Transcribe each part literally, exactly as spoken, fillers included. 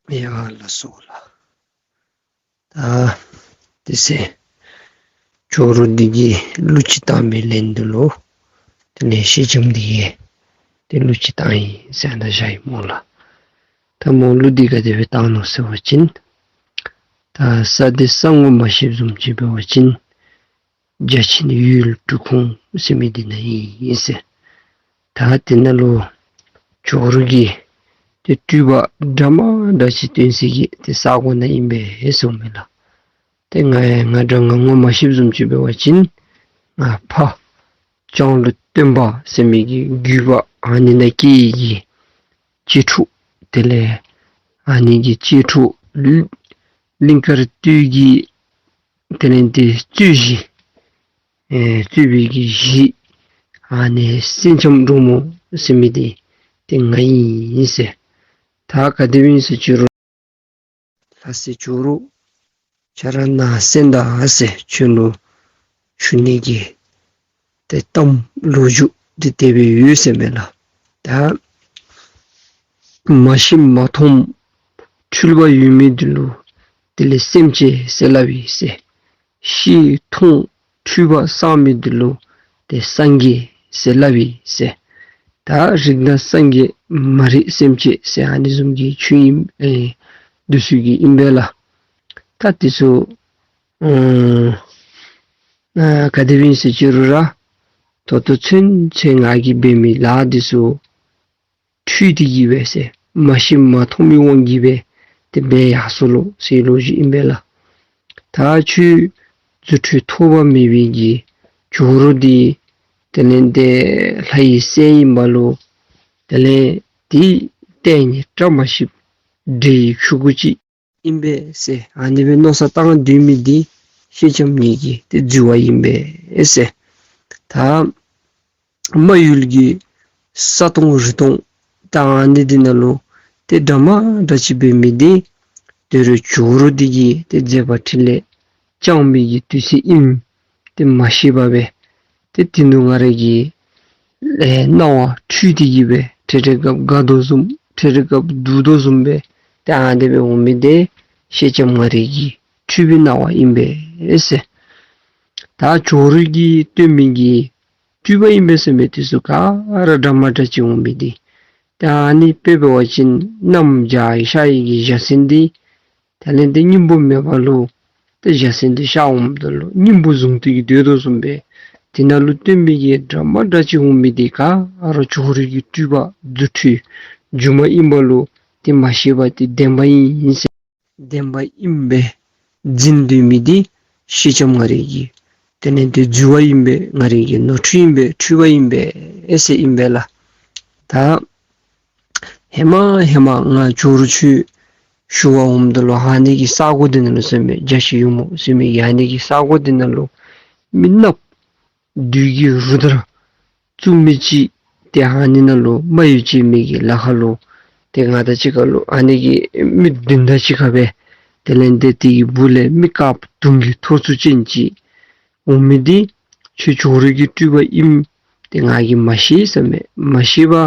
ཡ་ལགས་སོ་ལགས། ད་དེ་ཚེ་ཇོ་རུ་འདི་གིས་གླུ་ཅིག་བཏང་བའི་ལན་དུ་ལུ་དེ་ལས་ཤེས་ལྕམ་འདི་གིས་ཏེ་གླུ་ཅིག་བཏང་ཡི་ཟེར་ད་བཞག་ཡི་སྨོ་ལགས། ད་སྨོ་གླུ་འདི་ག་དེ་སྦེ་བཏང་ནུག་ཟེར་བ་ཅིན། ད་ས་འདི་ས་ངོ་མ་ཤེསཔ་བཟུམ་ཅིག་འབད་བ་ཅིན། བརྒྱ་བྱིན་ཡུལ་འབྲུག་ཁུངས་ཟེར་མི་འདི་ནང་ཨིན་ཟེར། ད་དེ་ནང་ལུ་ཇོ་རུ་གི་ཏེ་སྤྲུལ་པ་འདྲ་མ་འདྲ་ཅིག་སྟོན་སའི་གི་ཏེ་ས་གོ་ནང་ཨིན་པས་ཟེར་མས་ལགས། ཏེ་ང་ང་འདྲ་ང་ངོ་མ་ཤེསཔ་བཟུམ་ཅིག་འབད་བ་ཅིན་ང་ཕ་ལྕང་ལུ་སྟོན་པ་ཟེར་མི་གི་རྒྱུད་པ་ཨ་ནི་ནང་སྐྱེས་ཡི་གི་གཅེས་ཕྲུག། དེ་ལས་ཨ་ནི་གི་གཅེས་ཕྲུག་གླིང་དཀར་སྟོད་ཀྱི་དེ་ལས་ཏེ་གཙོས་གཞི་ཨེ་གཙོས་པའི་གི་གཞི་ཨ་ནི་སེང་ལྕམ་འབྲུག་མོ་ཟེར་མི་འདི་ཏེ་ང་ཨིན་ཟེར། ད་ག་དེ་སྦེ་ཨིན་ཟེར་ཅི་རུང་ལྷ་སྲས་ཇོ་རུ་ཁྱེད་ར་ནཱ་གསན་ད་ཟེར་ཁྱོད་ལུ་ཞུ་ནི་གི་ཏེ་གཏམ་ལོ་རྒྱུས་འདི་དེ་སྦེ་ཡོད་ཟེར་མས་ལགས། ད་མ་ཤེས་མ་མཐོང་འཁྲུལ་པ་ཡོད་མི་འདི་ལུ་དེ་ལས་སེམས་ཅན་ཟེར་སླབ་ཨིན་ཟེར། ཤེས་མཐོང་འཁྲུལ་པ་སངས་མི་འདི་ལུ་ཏེ་སངས་རྒྱས་ཟེར་སླབ་ཨིན་ཟེར། ད་རིགས་དང་སངས་རྒྱས་མ་རིག་སེམས་ཅན་ཟེར་ཨ་ནི་བཟུམ་གྱི་ཆོས་ཨིན་ཨེ་འདི་ཚུ་གི་ཨིན་པས་ལགས། ད་འདི་ཚུ་ཨ་ཨ་ག་དེ་སྦེ་ཨིན་ཟེར་ཅི་རུང་ར་ད་ལྟོ་ཚུན་ཚོད་ང་གིས་འབད་མི་ལཱ་འདི་ཚུ་འཁྲུལ་ཏེ་གི་སྦེ་ཟེར་མ་ཤེས་མ་མཐོང་མི་དབང་གིས་སྦེ་ཏེ་འབད་ཡར་སོ་ལོ་ཟེར་ལོ་རྒྱུས་ཨིན་པས་ལགས། ད་ཁྱོད་རྫུ་འཕྲུལ་ཐོགས་པ་མེད་པའི་གི་ཇོ་རུ་འདི་དེ་ལས་ཏེ་ལྷ་ཡི་སྲས་ཨིན་པ་ལུ་དེ་ལས་ཏེ་ལྟས་ངན་བཀྲ་མ་ཤིསཔ་འདྲེ་ཡི་ཕྲུ་གུ་ཅིག་ཨིན་པས་ཟེར་ཨ་ནི་སྦེ་མནོ་བསམ་བཏང་སྡོད་མི་འདི་སེང་ལྕམ་ངེ་གི་ཏེ་རྫུ་བ་ཨིན་པས་ཟེར། ད་རྨ་ཡུལ་གྱི་ས་སྟོང་རི་སྟོང་ད་ཨ་ནི་འདི་ནང་ལུ་ཏེ་འདྲ་མ་འདྲ་ཅིག་འབད་མི་འདི་དེ་རུ་ཇོ་རུ་འདི་གིས་ཏེ་མཛད་པ་འཕྲིན་ལས་བསྐྱངས་མི་གི་དུས་ཚོད་ཨིནམ་ཏེ་མ་ཤེས་པར་སྦེ་ཏེ་དེ་ནང་ང་ར་གི་ཨེ་སྣང་བ་འཁྲུལ་ཏེ་གི་སྦེ་འཕྲལ་འཕྲལ་སྐབས་དགའ་དོ་བཟུམ་འཕྲལ་འཕྲལ་སྐབས་སྡུག་དོ་བཟུམ་སྦེ་ཏེ་ཨ་ནི་སྦེ་འོང་མི་འདི་སེང་ལྕམ་ང་རའི་གི་འཁྲུལ་པའི་སྣང་བ་ཨིན་པས་ཟེར། ད་ཇོ་རུ་གིས་སྟོན་མི་གི་སྤྲུལ་པ་ཨིན་པས་ཟེར་མི་འདི་ཚུ་ག་ར་འདྲ་མ་འདྲ་ཅིག་འོང་མི་འདི་ད་ཨ་ནི་དཔེ་འབད་བ་ཅིན་གནམ་བྱཱར་ཤར་ཡི་གི་བྱཱར་སེང་འདི་དེ་ལས་ཏེ་སྙིང་པོ་མེད་པ་ལུ་ཏེ་བྱཱར་སེང་འདི་ཤར་འོངམ་ད་ལུ་སྙིང་པོ་བཟུང་སྟེ་གི་སྡོད་དོ་བཟུམ་སྦེ་དེ་ནང་ལུ་སྟོན་མི་གི་འདྲ་མ་འདྲ་ཅིག་འོང་མི་འདི་ག་ར་ཇོ་རུ་གི་སྤྲུལ་པ་རྫུ་འཕྲུལ་སྒྱུ་མ་ཨིན་པ་ལུ་ཏེ་མ་ཤེས་པར་ཏེ་བདེན་པ་ཨིན་ཟེར་བདེན་པ་ཨིན་པས་འཛིན་སྡོད་མི་འདི་སེང་ལྕམ་ང་རའི་གི་དེ་ལས་ཏེ་རྫུ་བ་ཨིན་པས། ང་རའི་གི་ནོར་འཁྲུལ་ཨིན་པས། འཁྲུལ་པ་ཨིན་པས་ཨེ་ཟེར་ཨིན་པས་ལགས། ད་ཧེ་མ་ཧེ་མ་ང་ཇོ་རུ་ཁྱོད་ཞུ་བར་འོངམ་ད་ལུ་ཨ་ནི་གི་ས་གོ་འདི་ནང་ལུ་ཟེར་མས། རྒྱ་ཤིང་གཡུ་མོ་ཟེར་མི་གི་ཨ་ནི་གི་ས་གོ་འདི་ནང་ལུ་མི་ནགཔ་བདུད་ཀྱི་རུ་དར་བཙུགས་མི་ཅིག་ཏེ་ཨ་ནི་ནང་ལུ་མ་ཡུལ་ཅིག་མི་གི་ལ་ཁ་ལུ་ཏེ་ང་དང་གཅིག་ཁར་ལུ་ཨ་ནི་གི་མི་བདུན་དང་གཅིག་ཁར་སྦེ་དེ་ལས་ཏེ་དེ་གི་སྦུག་ལས་མི་དཀརཔོ་དུང་གི་ཐོར་ཚུགས་ཅན་ཅིག་འོང་མི་འདི་ཁྱོད་ཇོ་རུ་གི་སྤྲུལ་པ་ཨིནམ་ཏེ་ང་གིས་མ་ཤེས་ཟེར་མས། མ་ཤེས་པར་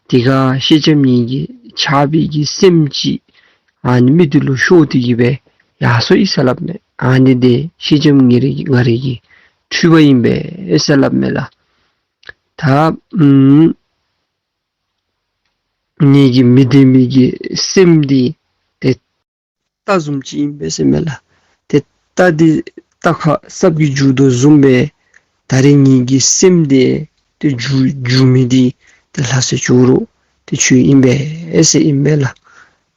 དེ་ཁར་སེང་ལྕམ་ངེ་གི་ཆགས་པའི་གི་སེམས་ཅིག་ཨ་ནི་མི་འདི་ལུ་ཤོར་ཏེ་གི་སྦེ་ཡར་སོ་ཡི་ཟེར་སླབ་མས། ཨ་ནི་འདི་སེང་ལྕམ་ངེ་རའི་གི་ང་རའི་གི་འཁྲུལ་པ་ཨིན་པས་ཟེར་སླབ་མས་ལགས། ད་ཨམ་ངེ་གི་མི་བདེན་མི་གི་སེམས་འདི་ཏེ་རྟ་བཟུམ་ཅིག་ཨིན་པས་ཟེར་མས་ལགས། ཏེ་རྟ་འདི་རྟ་ཁ་སྲབ་ཀྱིས་རྒྱུག་དོ་བཟུམ་སྦེ་ད་རེས་ངེ་གི་སེམས་འདི་ཏེ་རྒྱུག་རྒྱུག་མི་འདི་ཏེ་ལྷ་སྲས་ཇོ་རུ་ཏེ་ཁྱོད་ཨིན་པས་ཟེར་ཨིན་པས་ལགས།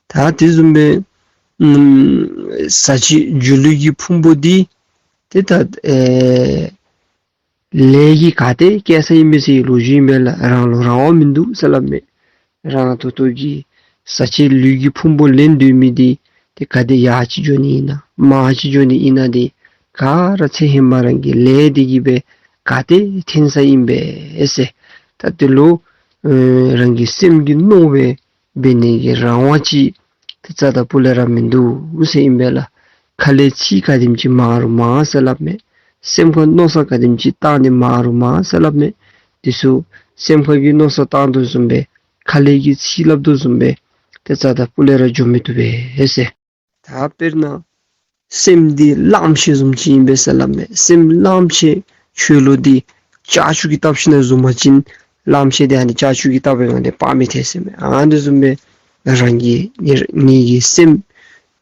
ད་དེ་བཟུམ་སྦེ་ཨམ་ཟ་བྱེད་སྒྱུ་ལུས་ཀྱི་ཕུང་པོ་འདི་ཏེ་ད་ཨེ་ལས་ཀྱིས་ག་ཏེ་བཀལ་ས་ཨིན་མས་ཟེར་ལོ་རྒྱུས་ཨིན་པས་ལགས། རང་ལུ་རང་དབང་མིན་འདུག་ཟེར་སླབ་མས། རང་ད་ལྟོ་གི་ཟ་བྱེད་ལུས་ཀྱི་ཕུང་པོ་ལེན་སྡོད་མི་འདི་ཏེ་ག་ཏེ་ཡར་ཅིག་འགྱོ་ནི་ཨིན་ན་མར་ཅིག་འགྱོ་ནི་ཨིན་ན་འདི་ག་ར་ཚེ་ཧེ་མ་རང་གི་ལས་འདི་གིས་སྦེ་ག་ཏེ་འཐེན་ས་ཨིན་པས་ཟེར། ད་དེ་ལུ་ཨེ་རང་གི་སེམས་ཀྱི་མནོ་བའི་འབད་ནི་གི་རང་དབང་ཅིག་ཏེ་རྩ་དང་སྤུ་ལས་ར་མིན་འདུག་ཟེར་ཨིན་པས་ལགས། ཁ་ལས་ཚིག་ག་དེམ་ཅིག་མང་རུང་མང་ཟེར་སླབ་མས། སེམས་ཁར་མནོ་བསམ་ག་དེམ་ཅིག་བཏང་སྟེ་མང་རུང་མང་ཟེར་སླབ་མས། དེ་ཚུ་སེམས་ཁར་གྱི་མནོ་བསམ་བཏང་དོ་བཟུམ་སྦེ་ཁ་ལས་ཀྱི་ཚིག་སླབ་དོ་བཟུམ་སྦེ་ད་ ཏེ་རྩ་དང་སྤུ་ལས་ར་འགྱོ་མི་བཏུབ་པས་ཟེར། ད་དཔེར་ན་སེམས་འདི་གླངམོ་ཆེ་བཟུམ་ཅིག་ཨིན་པས་ཟེར་སླབ་མས། སེམས་གླངམོ་ཆེ་ཁྱོད་ལུ་འདི་ལྕགས་ཀྱུ་གིས་བཏབ་ཞིན་ན་བཟུང་པ་ཅིན་གླངམོ་ཆེ་འདི་ཨ་ནི་ལྕགས་ཀྱུ་གིས་བཏབ་པའི་སྒང་ལས་སྤར་མི་ཐེག་ཟེར་མས། ཨ་ནི་བཟུམ་སྦེ་རང་གི་ངེ་ངེ་གི་སེམས་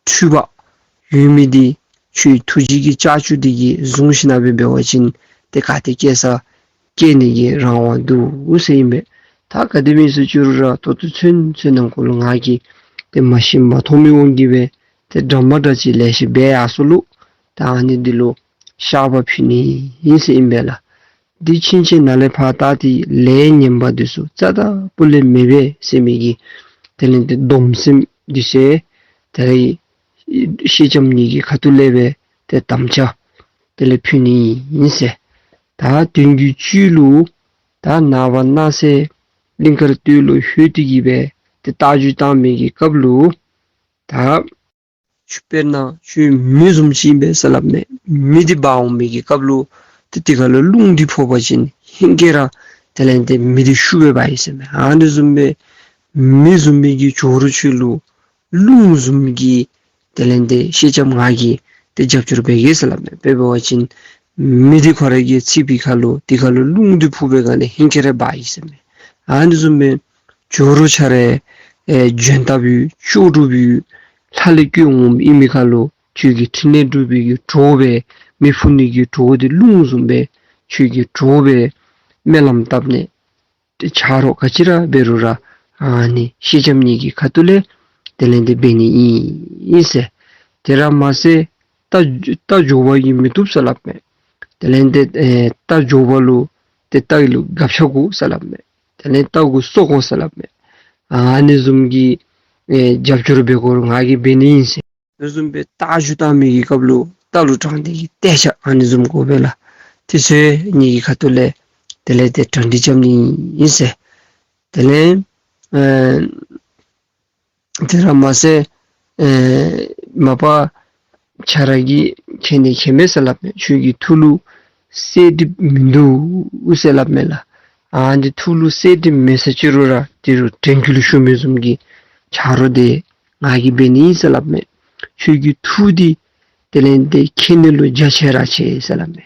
འཁྲུལ་པ་ཡོད་མི་འདི་ཁྱོད་ཐུགས་རྗེ་གི་ལྕགས་ཀྱུ་འདི་གིས་བཟུང་ཞིན་ན་སྦེ་འབད་བ་ཅིན་ཏེ་ག་ཏེ་སྐྱེ་ས་སྐྱེ་ནི་གི་རང་དབང་འདུག་ཟེར་ཨིན་པས། ད་ག་དེ་སྦེ་ཨིན་ཟེར་ཅི་རུང་ར་ད་ལྟོ་ཚུན་ཚོད་ནང་འཁོད་ལུ་ང་གིས་ཏེ་མ་ཤེས་མ་མཐོང་མི་དབང་གིས་སྦེ་ཏེ་འདྲ་མ་འདྲཝ་ཅིག་ལེ་ཤ་འབད་ཡར་སོ་ལོ། ད་ཨ་ནི་འདི་ལུ་བཤགས་པ་ཕུལ་ནི་ཨིན་ཟེར་ཨིན་པས་ལགས། འདི་ཕྱིན་ཆད་ནཱ་ལས་ཕར་ད་ཏེ་ལས་ངན་པ་འདི་ཚུ་རྩ་དང་སྤུ་ལས་མི་འབད་ཟེར་མི་གི་དེ་ལས་ཏེ་སྡོམ་སེམས་འདི་ཚུ་དེ་ལས་སེང་ལྕམ་ངེ་གི་ཁ་ཐུག་ལས་སྦེ་ཏེ་དམ་བཅའ་དེ་ལས་ཕུལ་ནི་ཨིན་ཟེར། ད་དོན་གྱི་དཀྱིལ་ལུ་ད་ནངས་པ་གནངས་ཚེ་གླིང་དཀར་སྟོད་ལུ་ལྷོད་དེ་གི་སྦེ་ཏེ་རྟ་རྒྱུག་བཏང་མི་གི་སྐབས་ལུ་ད་ཁྱོད་དཔེར་ན་ཁྱོད་མེ་བཟུམ་ཅིག་ཨིན་པས་ཟེར་སླབ་མས། མེ་འདི་འབར་འོང་མི་གི་སྐབས་ལུ་ཏེ་དེ་ཁར་ལུ་རླུང་འདི་ཕོག་པ་ཅིན་ཧེང་སྐལ་ར་དེ་ལས་ཏེ་མེ་འདི་ཤུགས་སྦེ་འབར་ཡི་ཟེར་མས། ཨ་ནི་བཟུམ་སྦེ་མེ་བཟུམ་མའི་གི་ཇོ་རུ་ཁྱོད་ལུ་རླུང་བཟུམ་གྱི་དེ་ལས་ཏེ་སེང་ལྕམ་ང་གིས་ཏེ་རྒྱབ་སྐྱོར་འབད་གེ་ཟེར་སླབ་མས། དཔེ་འབད་བ་ཅིན་མེ་འདི་ཁོ་ར་གིས་འཚིག་པའི་ཁར་ལུ་དེ་ཁར་ལུ་རླུང་འདི་ཕོག་པའི་སྒང་ལས་ཧེང་སྐལ་ར་འབར་ཡི་ཟེར་མས། ཨ་ནི་བཟུམ་སྦེ་ཇོ་རུ་ཁྱོད་ར་ཨེ་འཇོན་ཐང་ཡོད་ལྕོགས་གྲུབ་ཡོད་ལྷ་ལས་བསྐྱོད་འོངམ་ཨིན་མི་ཁར་ལུ་ཁྱོད་ཀྱི་ཕྲིན་ལས་སྒྲུབ་པའི་གི་གྲོགས་སྦེ་མེ་ཕུ་ནི་གི་གྲོགས་འདི་རླུང་བཟུམ་སྦེ་ཁྱོད་ཀྱི་གྲོགས་སྦེ་སྨོན་ལམ་བཏབ་ནི་ཏེ་ཆ་རོགས་ག་ཅི་ར་འབད་རུང་ར་ཨ་ནི་སེང་ལྕམ་ངེ་གི་ཁ་ཐུག་ལས་དེ་ལས་ཏེ་འབད་ནི་ཨིན་ཟེར། དེ་ར་མ་ཚད་རྟ་རྟ་འགྱོ་བ་གིས་མི་བཏུབ་ཟེར་སླབ་མས། དེ་ལས་ཏེ་ཨེ་རྟ་འགྱོ་བ་ལུ་ཏེ་རྟ་ལུ་སྒ་ཆས་དགོ་ཟེར་སླབ་མས། དེ་ལས་རྟ་གུ་སོ་དགོ་ཟེར་སླབ་མས། ཨ་ནི་བཟུམ་གྱི་ཨེ་རྒྱབ་སྐྱོར་འབད་དགོ་རུང་ང་གིས་འབད་ནི་ཨིན་ཟེར། ཨ་ནི་བཟུམ་སྦེ་རྟ་རྒྱུག་བཏང་མི་གི་སྐབས་ལུ་རྟ་ལུ་དྲང་ནི་གི་རྟ་ཆས་ཨ་ནི་བཟུམ་དགོ་པས་ལགས། དེ་ཚུ་ངེ་གི་ཁ་ཐུག་ལས་དེ་ལས་ཏེ་གྲ་སྒྲིག་རྐྱབ་ནི་ཨིན་ཟེར། དེ་ལས་ཨེ་དེ་ར་མ་ཚད་ཨེ་མ་པ་ཁྱོད་ར་གིས་མཁྱེན་ནི་མཁྱེན་མས་ཟེར་སླབ་མས། ཁྱོད་ཀྱི་ཐུགས་ལུ་གསལ་འགྲིབ་མིན་འདུག་ཟེར་སླབ་མས་ལགས། ཨ་ནི་ཐུགས་ལུ་གསལ་འགྲིབ་མེད་ཟེར་ཅི་རུང་ར་དེ་རུང་དྲན་སྐུལ་ཞུ་མི་བཟུམ་གྱི་ཆ་རོགས་འདི་ང་གིས་འབད་ནི་ཨིན་ཟེར་སླབ་མས། ཁྱོད་ཀྱི་ཐུགས་འདི་དེ་ལས་ཏེ་མཁྱེན་ནི་ལུ་རྒྱ་ཆེ་ར་ཆེ་ཟེར་སླབ་མས།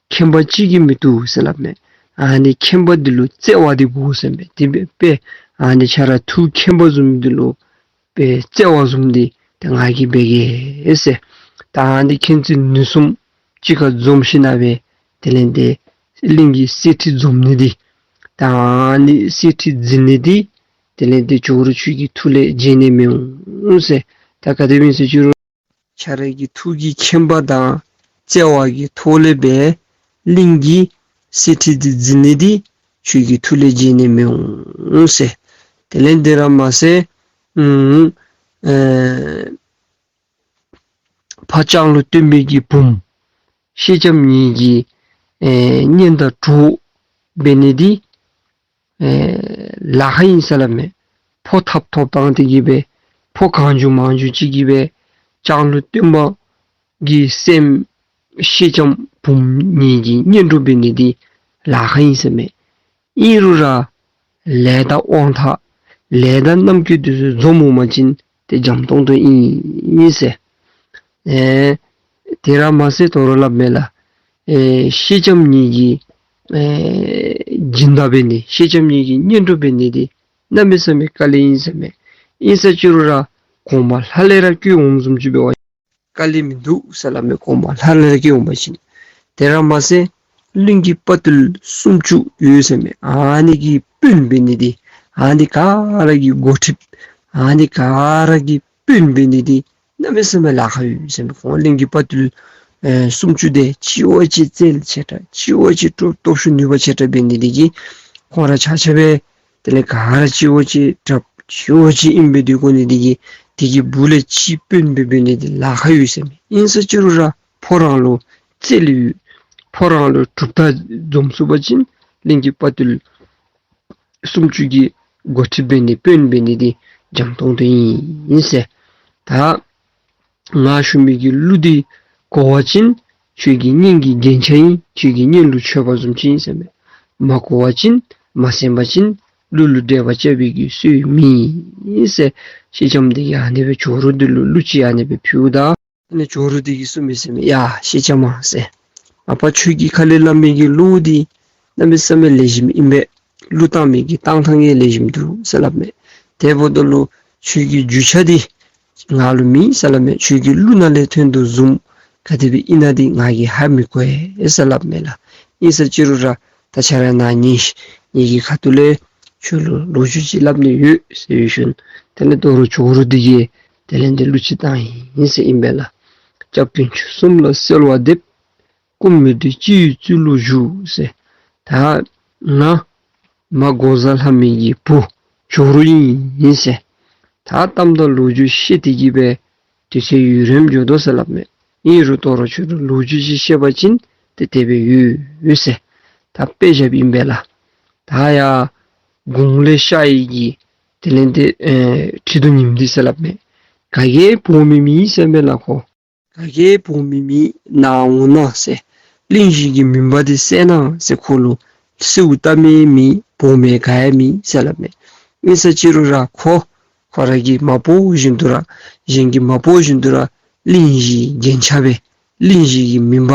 མཁྱེན་པ་གཅིག་གིས་མི་བཏུབ་ཟེར་སླབ་མས། ཨ་ནི་མཁྱེན་པ་འདི་ལུ་བརྩེ་བ་འདི་དགོ་ཟེར་མས། དེ་འབད་དཔེ་ཨ་ནི་ཁྱོད་ར་ཐུགས་མཁྱེན་པ་བཟུམ་འདི་ལུ་དཔེ་བརྩེ་བ་བཟུམ་འདི་ཏེ་ང་གིས་འབད་གེ་ཟེར། ད་ཨ་ནི་མཁྱེན་བརྩེ་ནུས་གསུམ་གཅིག་ཁར་འཛོམས་ཞིན་ན་སྦེ་དེ་ལས་ཏེ་གླིང་གི་གསེར་ཁྲི་འཛོམས་ནི་འདི་ད་ཨ་ནི་གསེར་ཁྲི་འཛིན་ནི་འདི་དེ་ལས་ཏེ་ཇོ་རུ་ཁྱོད་ཀྱི་ཐུགས་ལས་བརྗེད་ནི་མི་འོང་ཟེར། ད་ག་དེ་སྦེ་ཨིན་ཟེར་ཅི་རུང་ཁྱོད་ར་གི་ཐུགས་ཀྱི་མཁྱེན་པ་དང་བརྩེ་བ་གི་ཐོག་ལས་སྦེ་གླིང་གི་གསེར་ཁྲི་འདི་འཛིན་ནི་འདི་ཁྱོད་ཀྱི་ཐུགས་ལས་བརྗེད་ནི་མི་འོང་ཟེར། དེ་ལས་དེ་ར་མ་ཚད་ཨུམ་ཨེ་ཕ་ལྕང་ལུ་སྟོན་པའི་གི་བུམོ་སེང་ལྕམ་ངེ་གི་ཨེ་གཉེན་དང་གྲོགས་འབད་ནི་འདི་ཨེ་ལཱ་ཁག་ཨིན་ཟེར་སླབ་མས། ཕོ་ཐབ་ཐོབ་བཏང་སྟེ་གི་སྦེ་ཕོ་གང་བྱུང་མང་བྱུང་ཅིག་གིས་སྦེ་ལྕང་ལུ་སྟོན་པ་གི་སྲསམོ་སེང་ལྕམ་བུམོ་ངེ་གི་གཉེན་གྲོགས་འབད་ནི་འདི་ལཱ་ཁག་ཨིན་ཟེར་མས། ཨིན་རུང་ར་ལས་དང་དབང་ཐང་ལས་དང་རྣམ་ཀུན་འདི་ཚུ་འཛོམས་འོང་པ་ཅིན་ཏེ་འཇམ་ཏོང་ཏོ་ཨིན་ཟེར། ཨེ་དེ་ར་མ་ཚད་དོ་རུང་སླབ་མས་ལགས། ཨེ་སེང་ལྕམ་ངེ་གི་ཨེ་སྦྱིན་བདག་འབད་ནི་སེང་ལྕམ་ངེ་གི་གཉེན་གྲོགས་འབད་ནི་འདི་གནམ་མེད་ས་མེད་དཀའ་ལས་ཨིན་ཟེར་མས། ཨིན་ཟེར་ཅི་རུང་ར་གོང་མ་ལྷ་ལས་ར་བསྐོས་འོངམ་བཟུམ་ཅིག་འབད་བ་དཀའ་ལས་མིན་འདུག་ཟེར་སླབ་མས། གོང་མ་ལྷ་ལས་ར་བསྐོས་འོང་པ་ཅིན། དེ་ར་མ་ཚད་གླིང་གི་དཔའ་བརྟུལ་སུམ་ཅུ་ཡོད་ཟེར་མས། ཨ་ནི་གི་དཔོན་འབད་ནི་འདི་ཨ་ནི་ག་ར་གི་འགོ་ཁྲིདཔ་ཨ་ནི་ག་ར་གི་དཔོན་འབད་ནི་འདི་གནམ་མེད་ས་མེད་ལཱ་ཁག་ཡོད་ཟེར་མས། ཁོང་གླིང་གི་དཔའ་བརྟུལ་ཨེ་སུམ་ཅུ་དེ་གཅིག་བ་གཅིག་རྩལ་ཆེ་དྲགས་གཅིག་བ་གཅིག་སྟོབས་སྟོབས་ཤུགས་ནུས་པ་ཆེ་དྲགས་འབད་ནི་འདི་གིས་ཁོང་ར་ཆ་ཁྱབ་སྦེ་དེ་ལས་ག་ར་གཅིག་བ་གཅིག་དྲགཔ་གཅིག་བ་གཅིག་ཨིནམ་སྦེ་སྡོད་དགོ་ནི་འདི་གིས་དེ་གི་སྦུག་ལས་གཅིག་དཔོན་སྦེ་འབད་ནི་འདི་ལཱ་ཁག་ཡོད་ཟེར་མས། ཨིན་ཟེར་ཅི་རུང་ར་ཕོ་རང་ལུ་རྩལ་ཡོད་ཕོ་རང་ལུ་གྲུབ་རྟགས་འཛོམས་ཚུགས་པ་ཅིན་གླིང་གི་དཔའ་བརྟུལ་སུམ་ཅུ་གི་འགོ་ཁྲིདཔ་འབད་ནི་དཔོན་འབད་ནི་འདི་འཇམ་ཏོང་ཏོ་ཨིན་ཟེར། ད་ང་ཞུ་མི་གི་གླུ་འདི་གོ་བ་ཅིན་ཁྱོད་ཀྱི་སྙིང་གི་རྒྱན་ཆ་ཨིན། ཁྱོད་ཀྱི་སྙིང་ལུ་ཆོད་པ་བཟུམ་ཅིག་ཨིན་ཟེར་མས། མ་གོ་བ་ཅིན་མ་གསན་པ་ཅིན་ གླུ་ལུ་འགྲེལ་པ་རྐྱབ་པའི་གི་སྲོལ་མེད་ཟེར། སེང་ལྕམ་འདི་གིས་ཨ་ནི་སྦེ་ཇོ་རུ་འདི་ལུ་གླུ་ཅིག་ཨ་ནི་སྦེ་ཕུལཝ་ད་ཨ་ནི་ཇོ་རུ་འདི་གིས་གསུངས་མི་ཟེར་མས། ཡ་སེང་ལྕམ་མ་ཟེར། མ་པ་ཁྱོད་ཀྱིས་ཁ་ལས་སླབ་མི་གི་གླུ་འདི་གནམ་མེད་ས་མེད་ལེགས་ཤོམ་ཨིན་པས། གླུ་བཏང་མི་གི་བཏང་ཐངས་ཡང་ལེགས་ཤོམ་འདུག་ཟེར་སླབ་མས། དེ་འབདཝ་ད་ལུ་ཁྱོད་ཀྱི་རྒྱུ་ཆ་འདི་ང་ལུ་མེད་ཟེར་སླབ་མས། ཁྱོད་ཀྱི་གླུ་ནང་ལས་ཐོན་དོ་བཟུམ་ག་དེ་སྦེ་ཨིན་ན་འདི་ང་གིས་ཧ་མི་གོ་ཟེར་སླབ་མས་ལགས། ཨིན་ས་ཅི་རུང་ར་ད་ཁྱོད་ར་ནཱ་ཉན་ཤིག། ངེ་གི་ཁ་ཐུག་ལས་ཁྱོད་ལུ་ལོ་རྒྱུས་ཅིག་སླབ་ནི་ཡོད་ཟེར་ཞུ་ནི། དེ་ལས་དོ་རུང་ཇོ་རུ་འདི་གིས་དེ་ལས་འདི་གླུ་ཅིག་བཏང་ཡི་ཟེར་ཨིན་པས་ལགས། སྐྱབས་དཀོན་མཆོག་གསུམ་ལ་གསོལ་བ་འདེབས། སྐུ་མི་སྡུག་སྤྱི་བོའི་གཙུག་ལུ་བཞུགས་ཟེར། ད་ང་མ་འགོག་བཟའ་ལྷ་མོའི་གི་བུ་ཇོ་རུ་ཨིན་ཟེར། ད་གཏམ་དང་ལོ་རྒྱུས་བཤད་དེ་གི་སྦེ་དུས་ཚོད་ཡུན་རིངམོ་འགྱོ་དོ་ཟེར་སླབ་མས། ཨིན་རུང་དོ་རུང་ཁྱོད་ར་ལོ་རྒྱུས་ཅིག་བཤད་པ་ཅིན་ཏེ་དེ་སྦེ་ཡོད་ཟེར། ད་དཔེ་བཞགཔ་ཨིན་པས་ལགས། ད་ཡ་དགུང་ལས་ཤར་ཡི་གི་དེ་ལས་འདི་ཨེ་ཁྲི་གདུགས་ཉིམ་འདི་ཟེར་སླབ་མས། ག་གིས་འབོ་མི་མེད་ཟེར་མས་ལགས་ཁོ། ག་གིས་འབོ་མི་མེད་ནཱ་འོང་ན་ཟེར། གླིང་བཞི་གི་མུན་པ་འདི་བསལ་གནང་ཟེར། ཁོ་ལུ་གསོལཝ་བཏབ་མི་མེད། འབོ་མི་ག་ཡང་མེད་ཟེར་སླབ་མས། ཨིན་ས་ཅི་རུང་ར་ཁོ་ཁོ་ར་གིས་མ་འབོ་བཞིན་དུ་ར་གཞན་གྱིས་མ་འབོ་བཞིན་དུ་ར་གླིང་བཞིའི་རྒྱན་ཆ་སྦེ་གླིང་བཞི་གི་མུན་པ་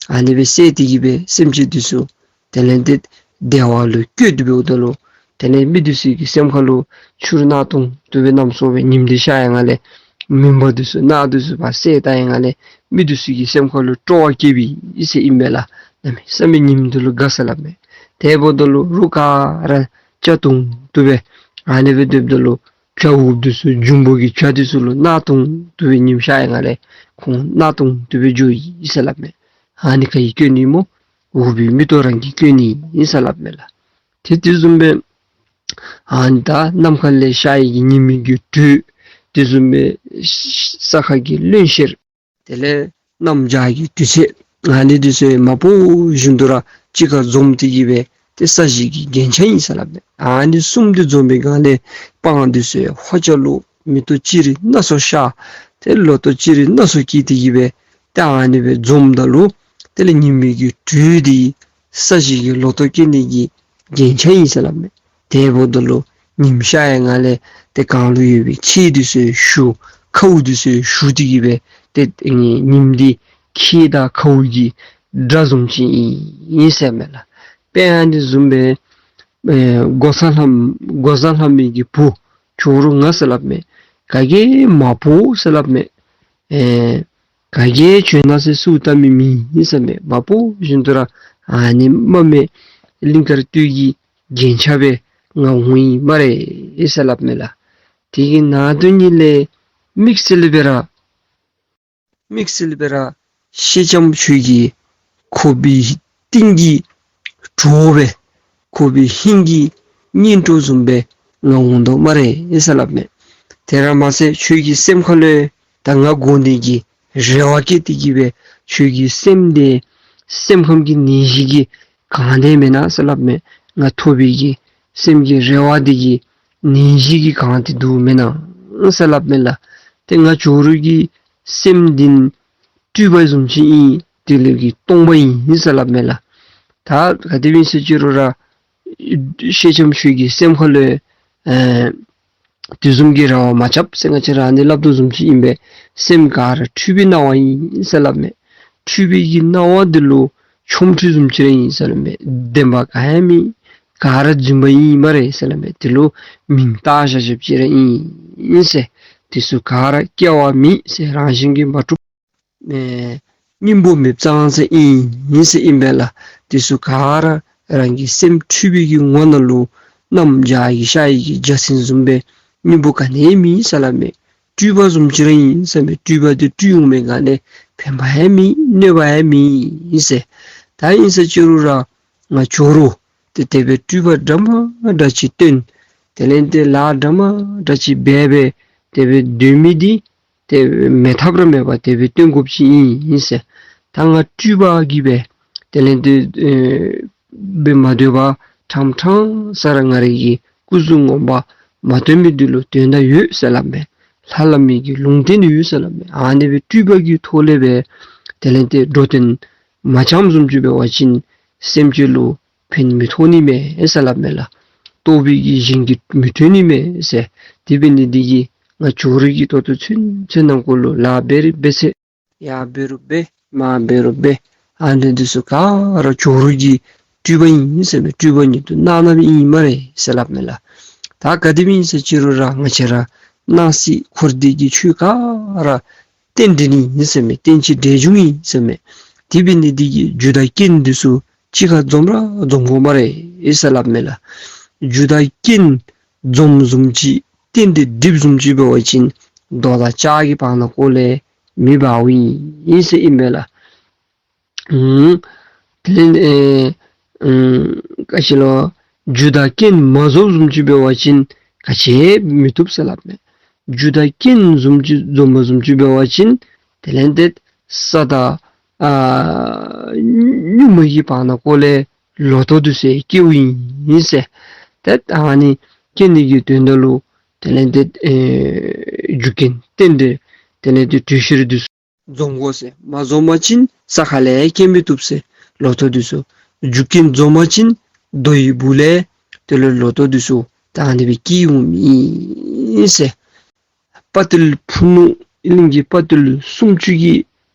ཨ་ནི་སྦེ་བསལ་ཏེ་གི་སྦེ་སེམས་ཅན་འདི་ཚུ་དེ་ལས་འདི་བདེ་བ་ལུ་བཀོད་དེ་འབདཝ་ད་ལུ་དེ་ལས་མི་འདི་ཚུ་གི་སེམས་ཁ་ལུ་ཆུ་རུ་གནག་དུང་དུ་སྦེ་གནམ་སྲོ་སྦེ་ཉིམ་འདི་ཤར་ཡི་ངང་ལས་མུན་པ་འདི་ཚུ་གནག་འདི་ཚུ་ཕར་བསལ་བཏང་ཡི་ངང་ལས་མི་འདི་ཚུ་གི་སེམས་ཁ་ལུ་སྤྲོ་བ་སྐྱེས་པས་ཟེར་ཨིན་པས་ལགས། གནམ་མེད་ས་མེད་ཉིམ་འདི་ལུ་དགའ་ཟེར་སླབ་མས། དེ་འབདཝ་ད་ལུ་རོགས་ག་ར་སྐྱ་དུང་དུ་སྦེ་ཨ་ནི་སྦེ་སྡོདཔ་ད་ལུ་བྱ་འུགཔ་འདི་ཚུ་འབྱུང་པོ་གི་བྱ་འདི་ཚུ་ལུ་གནག་དུང་དུ་སྦེ་ཉིམ་ཤར་ཡི་ངང་ལས་ཁོང་གནག་དུང་དུ་སྦེ་འགྱོ་ཡི་ཟེར་སླབ་མས། ཨ་ནི་ག་གིས་བཀོད་ནི་སྨོ། འུག་པའི་མེ་ཏོག་རང་གིས་བཀོད་ནི་ཨིན་ཟེར་སླབ་མས་ལགས། ཏེ་དེ་བཟུམ་སྦེ་ཨ་ནི་ད་ནམ་མཁའ་ལས་ཤར་ཡི་གི་ཉི་མའི་གི་དྲོད། དེ་བཟུམ་སྦེ་ས་ཁ་གི་རློན་གཤེར། དེ་ལས་གནམ་བྱཱར་གྱི་དུས་ཚོད། ཨ་ནི་འདི་ཚུ་མ་འབོ་བཞིན་དུ་ར་གཅིག་ཁར་འཛོམས་ཏེ་གི་སྦེ་ཏེ་ས་གཞི་གི་རྒྱན་ཆ་ཨིན་ཟེར་སླབ་མས། ཨ་ནི་གསུམ་འདི་འཛོམས་པའི་སྒང་ལས་སྤང་འདི་ཚུ་ཧོ་ཅ་ལུ་མེ་ཏོག་ཅི་རིགས་སྣ་ཚོགས་ཤར། ཏེ་ལོ་ཏོག་ཅི་རིགས་སྣ་ཚོགས་སྐྱེས་ཏེ་གི་སྦེ་ཏེ་ཨ་ནི་སྦེ་འཛོམསམ་ད་ལུ་དེ་ལས་ཉི་མའི་གི་དྲོད་འདི་ས་གཞི་གི་ལོ་ཏོག་སྐྱེ་ནི་གི་རྒྱན་ཆ་ཨིན་ཟེར་སླབ་མས། དེ་འབདཝ་ད་ལུ་ཉིམ་ཤར་ཡི་ངང་ལས་ཏེ་གངས་ལུ་ཡོད་པའི་ཁྱེགས་འདི་ཚུ་ཞུ། ཁཝ་འདི་ཚུ་ཞུ་སྟེ་གི་སྦེ་ཏེ་ཉིམ་འདི་ཁྱེགས་དང་ཁཝ་གི་སྒྲ་བཟུམ་ཅིག་ཨིན་ཟེར་མས་ལགས། དཔེ་ཨ་ནི་བཟུམ་སྦེ་ཨེ་འགོག་བཟའ་ལྷ་འགོག་བཟའ་ལྷ་མོའི་གི་བུ་ཇོ་རུ་ང་ཟེར་སླབ་མས། ག་གིས་མ་འབོ་ཟེར་སླབ་མས། ཨེ་ག་གིས་བྱོན་ན་ཟེར་གསོལཝ་བཏབ་མི་མེད་ཟེར་མས། མ་འབོ་བཞིན་དུ་ར་ཨ་ནི་མ་མེད་གླིང་དཀར་སྟོད་ཀྱི་རྒྱན་ཆ་སྦེ་ང་འོང་ཡི་སྨ་རེ་ཟེར་སླབ་མས་ལགས། དེ་གི་ནང་དོན་ཉིད་ལས་དམིགས་བསལ་སྦེ་ར་དམིགས་བསལ་སྦེ་ར་སེང་ལྕམ་ཁྱོད་ཀྱིས་ཁོག་པའི་གཏིང་གི་བྲོ་སྦེ་ཁོག་པའི་ཧིང་གི་གཉེན་གྲོགས་བཟུམ་སྦེ་ང་འོང་དོ་སྨ་རེ་ཟེར་སླབ་མས། དེ་ར་མ་ཚད་ཁྱོད་ཀྱི་སེམས་ཁ་ལུ་ད་ང་དགོ་ནི་གི་རེ་བ་བསྐྱེད་དེ་གི་སྦེ་ཁྱོད་ཀྱི་སེམས་འདི་སེམས་ཁམས་ཀྱི་ནད་གཞི་གིས་གང་སྟེ་མེན་ན་ཟེར་སླབ་མས། ང་ཐོབ་པའི་གི་སེམས་ཀྱི་རེ་བ་འདི་གིས་ནད་གཞི་གིས་གང་སྟེ་འདུག་མེན་ན་ཟེར་སླབ་མས་ལགས། ཏེ་ང་ཇོ་རུ་གི་སེམས་འདི་སྤྲུལ་པ་བཟུམ་ཅིག་ཨིན། དེ་ལས་ཀྱི་སྟོང་པ་ཨིན་ཟེར་སླབ་མས་ལགས། ད་ག་དེ་སྦེ་ཨིན་ཟེར་ཅི་རུང་ར་སེང་ལྕམ་ཁྱོད་ཀྱི་སེམས་ཁ་ལུ་ཨེ་དེ་བཟུམ་གྱི་རེ་བ་མ་རྐྱབ་ཟེར་ང་བཅས་ར་ཨ་ནི་སླབ་དོ་བཟུམ་ཅིག་ཨིན་པས། སེམས་ག་ར་འཁྲུལ་པའི་སྣང་བ་ཨིན་ཟེར་སླབ་མས། འཁྲུལ་པའི་གི་སྣང་བ་འདི་ལུ་ཆོ་འཕྲུལ་བཟུམ་ཅིག་ར་ཨིན་ཟེར་སླབ་མས། བདེན་པ་ག་ཡང་མེད། ག་ར་རྫུན་པ་ཨིན་སྨ་རེ་ཟེར་སླབ་མས། དེ་ལུ་མིང་བཏགས་བཞག་བཞགཔ་ཅིག་ར་ཨིན་ཟེར། དེ་ཚུ་ག་ར་སྐྱེ་བ་མེད་ཟེར་རང་བཞིན་གྱིས་མ་གྲུབ་ཨེ་སྙིང་པོ་མེདཔ་ཙང་ཙང་ཨིན་ཟེར་ཨིན་པས་ལགས། དེ་ཚུ་ག་ར་རང་གི་སེམས་འཁྲུལ་པའི་གི་ངོ་ནང་ལུ་གནམ་བྱཱར་གྱི་ཤར་ཡི་གི་འཇའ་ཚོན་བཟུམ་སྦེ་སྙིང་པོ་ག་ནི་ཡང་མེད་ཟེར་སླབ་མས། སྤྲུལ་པ་བཟུམ་ཅིག་ར་ཨིན་ཟེར་མས། སྤྲུལ་པ་འདི་སྤྲུལ་འོང་མི་ག་ནི་ཕན་པ་ཡང་མེད་གནོད་པ་ཡང་མེད་ཟེར། ད་ཨིན་ཟེར་ཅི་རུང་ར་ང་ཇོ་རུ་ཏེ་དེ་སྦེ་སྤྲུལ་པ་འདྲ་མ་འདྲ་ཅིག་སྟོན། དེ་ལས་ཏེ་ལཱ་འདྲ་མ་འདྲ་ཅིག་འབད་སྦེ་དེ་སྦེ་སྡོད་མི་འདི་ཏེ་མེད་ཐབས་ར་མེད་པར་དེ་སྦེ་སྟོན་དགོཔ་ཅིག་ཨིན་ཟེར། ད་ང་སྤྲུལ་པ་གིས་སྦེ་དེ་ལས་ཏེ་ཨེ་སྦེ་མ་སྡོད་པར་ཕྲང་ཕྲང་ས་ར་ང་རའི་གི་སྐུ་གཟུགས་ངོ་མ་མ་སྟོན་མི་འདི་ལུ་དོན་དག་ཡོད་ཟེར་སླབ་མས། ལྷ་སླབ་མི་གི་ལུང་བསྟན་ཡོད་ཟེར་སླབ་མས། ཨ་ནི་སྦེ་སྤྲུལ་པ་གི་ཐོག་ལས་སྦེ་དེ་ལས་ཏེ་འགྲོ་དོན་མ་འཆམ་བཟུམ་ཅིག་འབད་བ་ཅིན་སེམས་ཅན་ལུ་ཕན་མི་ཐོགས་ནི་མས་ཟེར་སླབ་མས་ལགས། ལྟོ་བའི་གི་གཞན་གྱིས་མི་སྟོན་ནི་མས་ཟེར། དེ་འབད་ནི་འདི་གིས་ང་ཇོ་རུ་གི་ད་ལྟོ་ཚུན་ཚོད་ནང་འཁོད་ལུ་ལཱ་འབད་རུང་འབད་ཚེ་ཡར་འབད་རུང་འབད་མར་འབད་རུང་འབད་ཨ་ནི་འདི་ཚུ་ག་ར་ཇོ་རུ་གི་སྤྲུལ་པ་ཨིན་ཟེར་མས། སྤྲུལ་པ་ཉིད་དུ་གནང་གནངམ་ཨིན་སྨ་རེ་ཟེར་སླབ་མས་ལགས། ད་ག་དེ་སྦེ་ཨིན་ཟེར་ཅི་རུང་ར་ང་བཅས་ར་སྣང་སྲིད་འཁོར་འདས་ཀྱི་ཆོས་ག་ར་རྟེན་འབྲེལ་ཨིན་ཟེར་མས། རྟེན་ཅིང་འབྲེལ་འབྱུང་ཨིན་ཟེར་མས། དེ་འབད་ནི་འདི་གིས་རྒྱུ་དང་རྐྱེན་འདི་ཚུ་གཅིག་ཁར་འཛོམས་ར་འཛོམས་དགོ་སྨ་རེ་ཟེར་སླབ་མས་ལགས། རྒྱུ་དང་རྐྱེན་འཛོམས་བཟུམ་ཅིག་རྟེན་འབྲེལ་འགྲིགཔ་བཟུམ་ཅིག་འབད་བ་ཅིན་རྡོ་དང་ལྕགས་ཀྱི་བར་ན་ཀོ་ལས་མེ་འབར་བ་ཨིན་ཟེར་ཨིན་མས་ལགས། ཨུམ། དེ་ལས་ཨེ་ཨུམ་ག་ཅི་ལོ། རྒྱུ་དང་རྐྱེན་མ་འཛོམས་བཟུམ་ཅིག་འབད་བ་ཅིན་ག་ཅི་མི་བཏུབ་ཟེར་སླབ་མས། རྒྱུ་དང་རྐྱེན་བཟུམ་ཅིག་འཛོམས་པ་བཟུམ་ཅིག་འབད་བ་ཅིན་དེ་ལས་ཏེ་ས་དང་ཨ་གཉུག་མ་གི་བར་ན་ཀོ་ལས་ལོ་ཐོག་འདི་ཚུ་སྐྱེཝ་ཨིན་ཟེར། ཏེ་ཨ་ནི་སྐྱེ་ནི་གི་དོན་དག་ལུ་དེ་ལས་ཏེ་ཨེ་རྒྱུ་རྐྱེན་རྟེན་འབྲེལ་དེ་ལས་ཏེ་དུས་ཤེས་རིག་འདི་ཚུ་འཛོམས་དགོ་ཟེར། མ་འཛོམས་པ་ཅིན་ས་ཁ་ལས་སྐྱེ་མི་བཏུབ་ཟེར། ལོ་ཐོག་འདི་ཚུ་རྒྱུ་རྐྱེན་འཛོམས་པ་ཅིན་རྡོ་ཡི་སྦུག་ལས་དེ་ལུ་ལོ་ཐོག་འདི་ཚུ་ད་ཨ་ནི་སྦེ་སྐྱེ་འོངམ་ཨིན་ཟེར། དཔའ་བརྟུལ་ཕུ་ནུ་གླིང་གི་དཔའ་བརྟུལ་སུམ་ཅུ་གིས་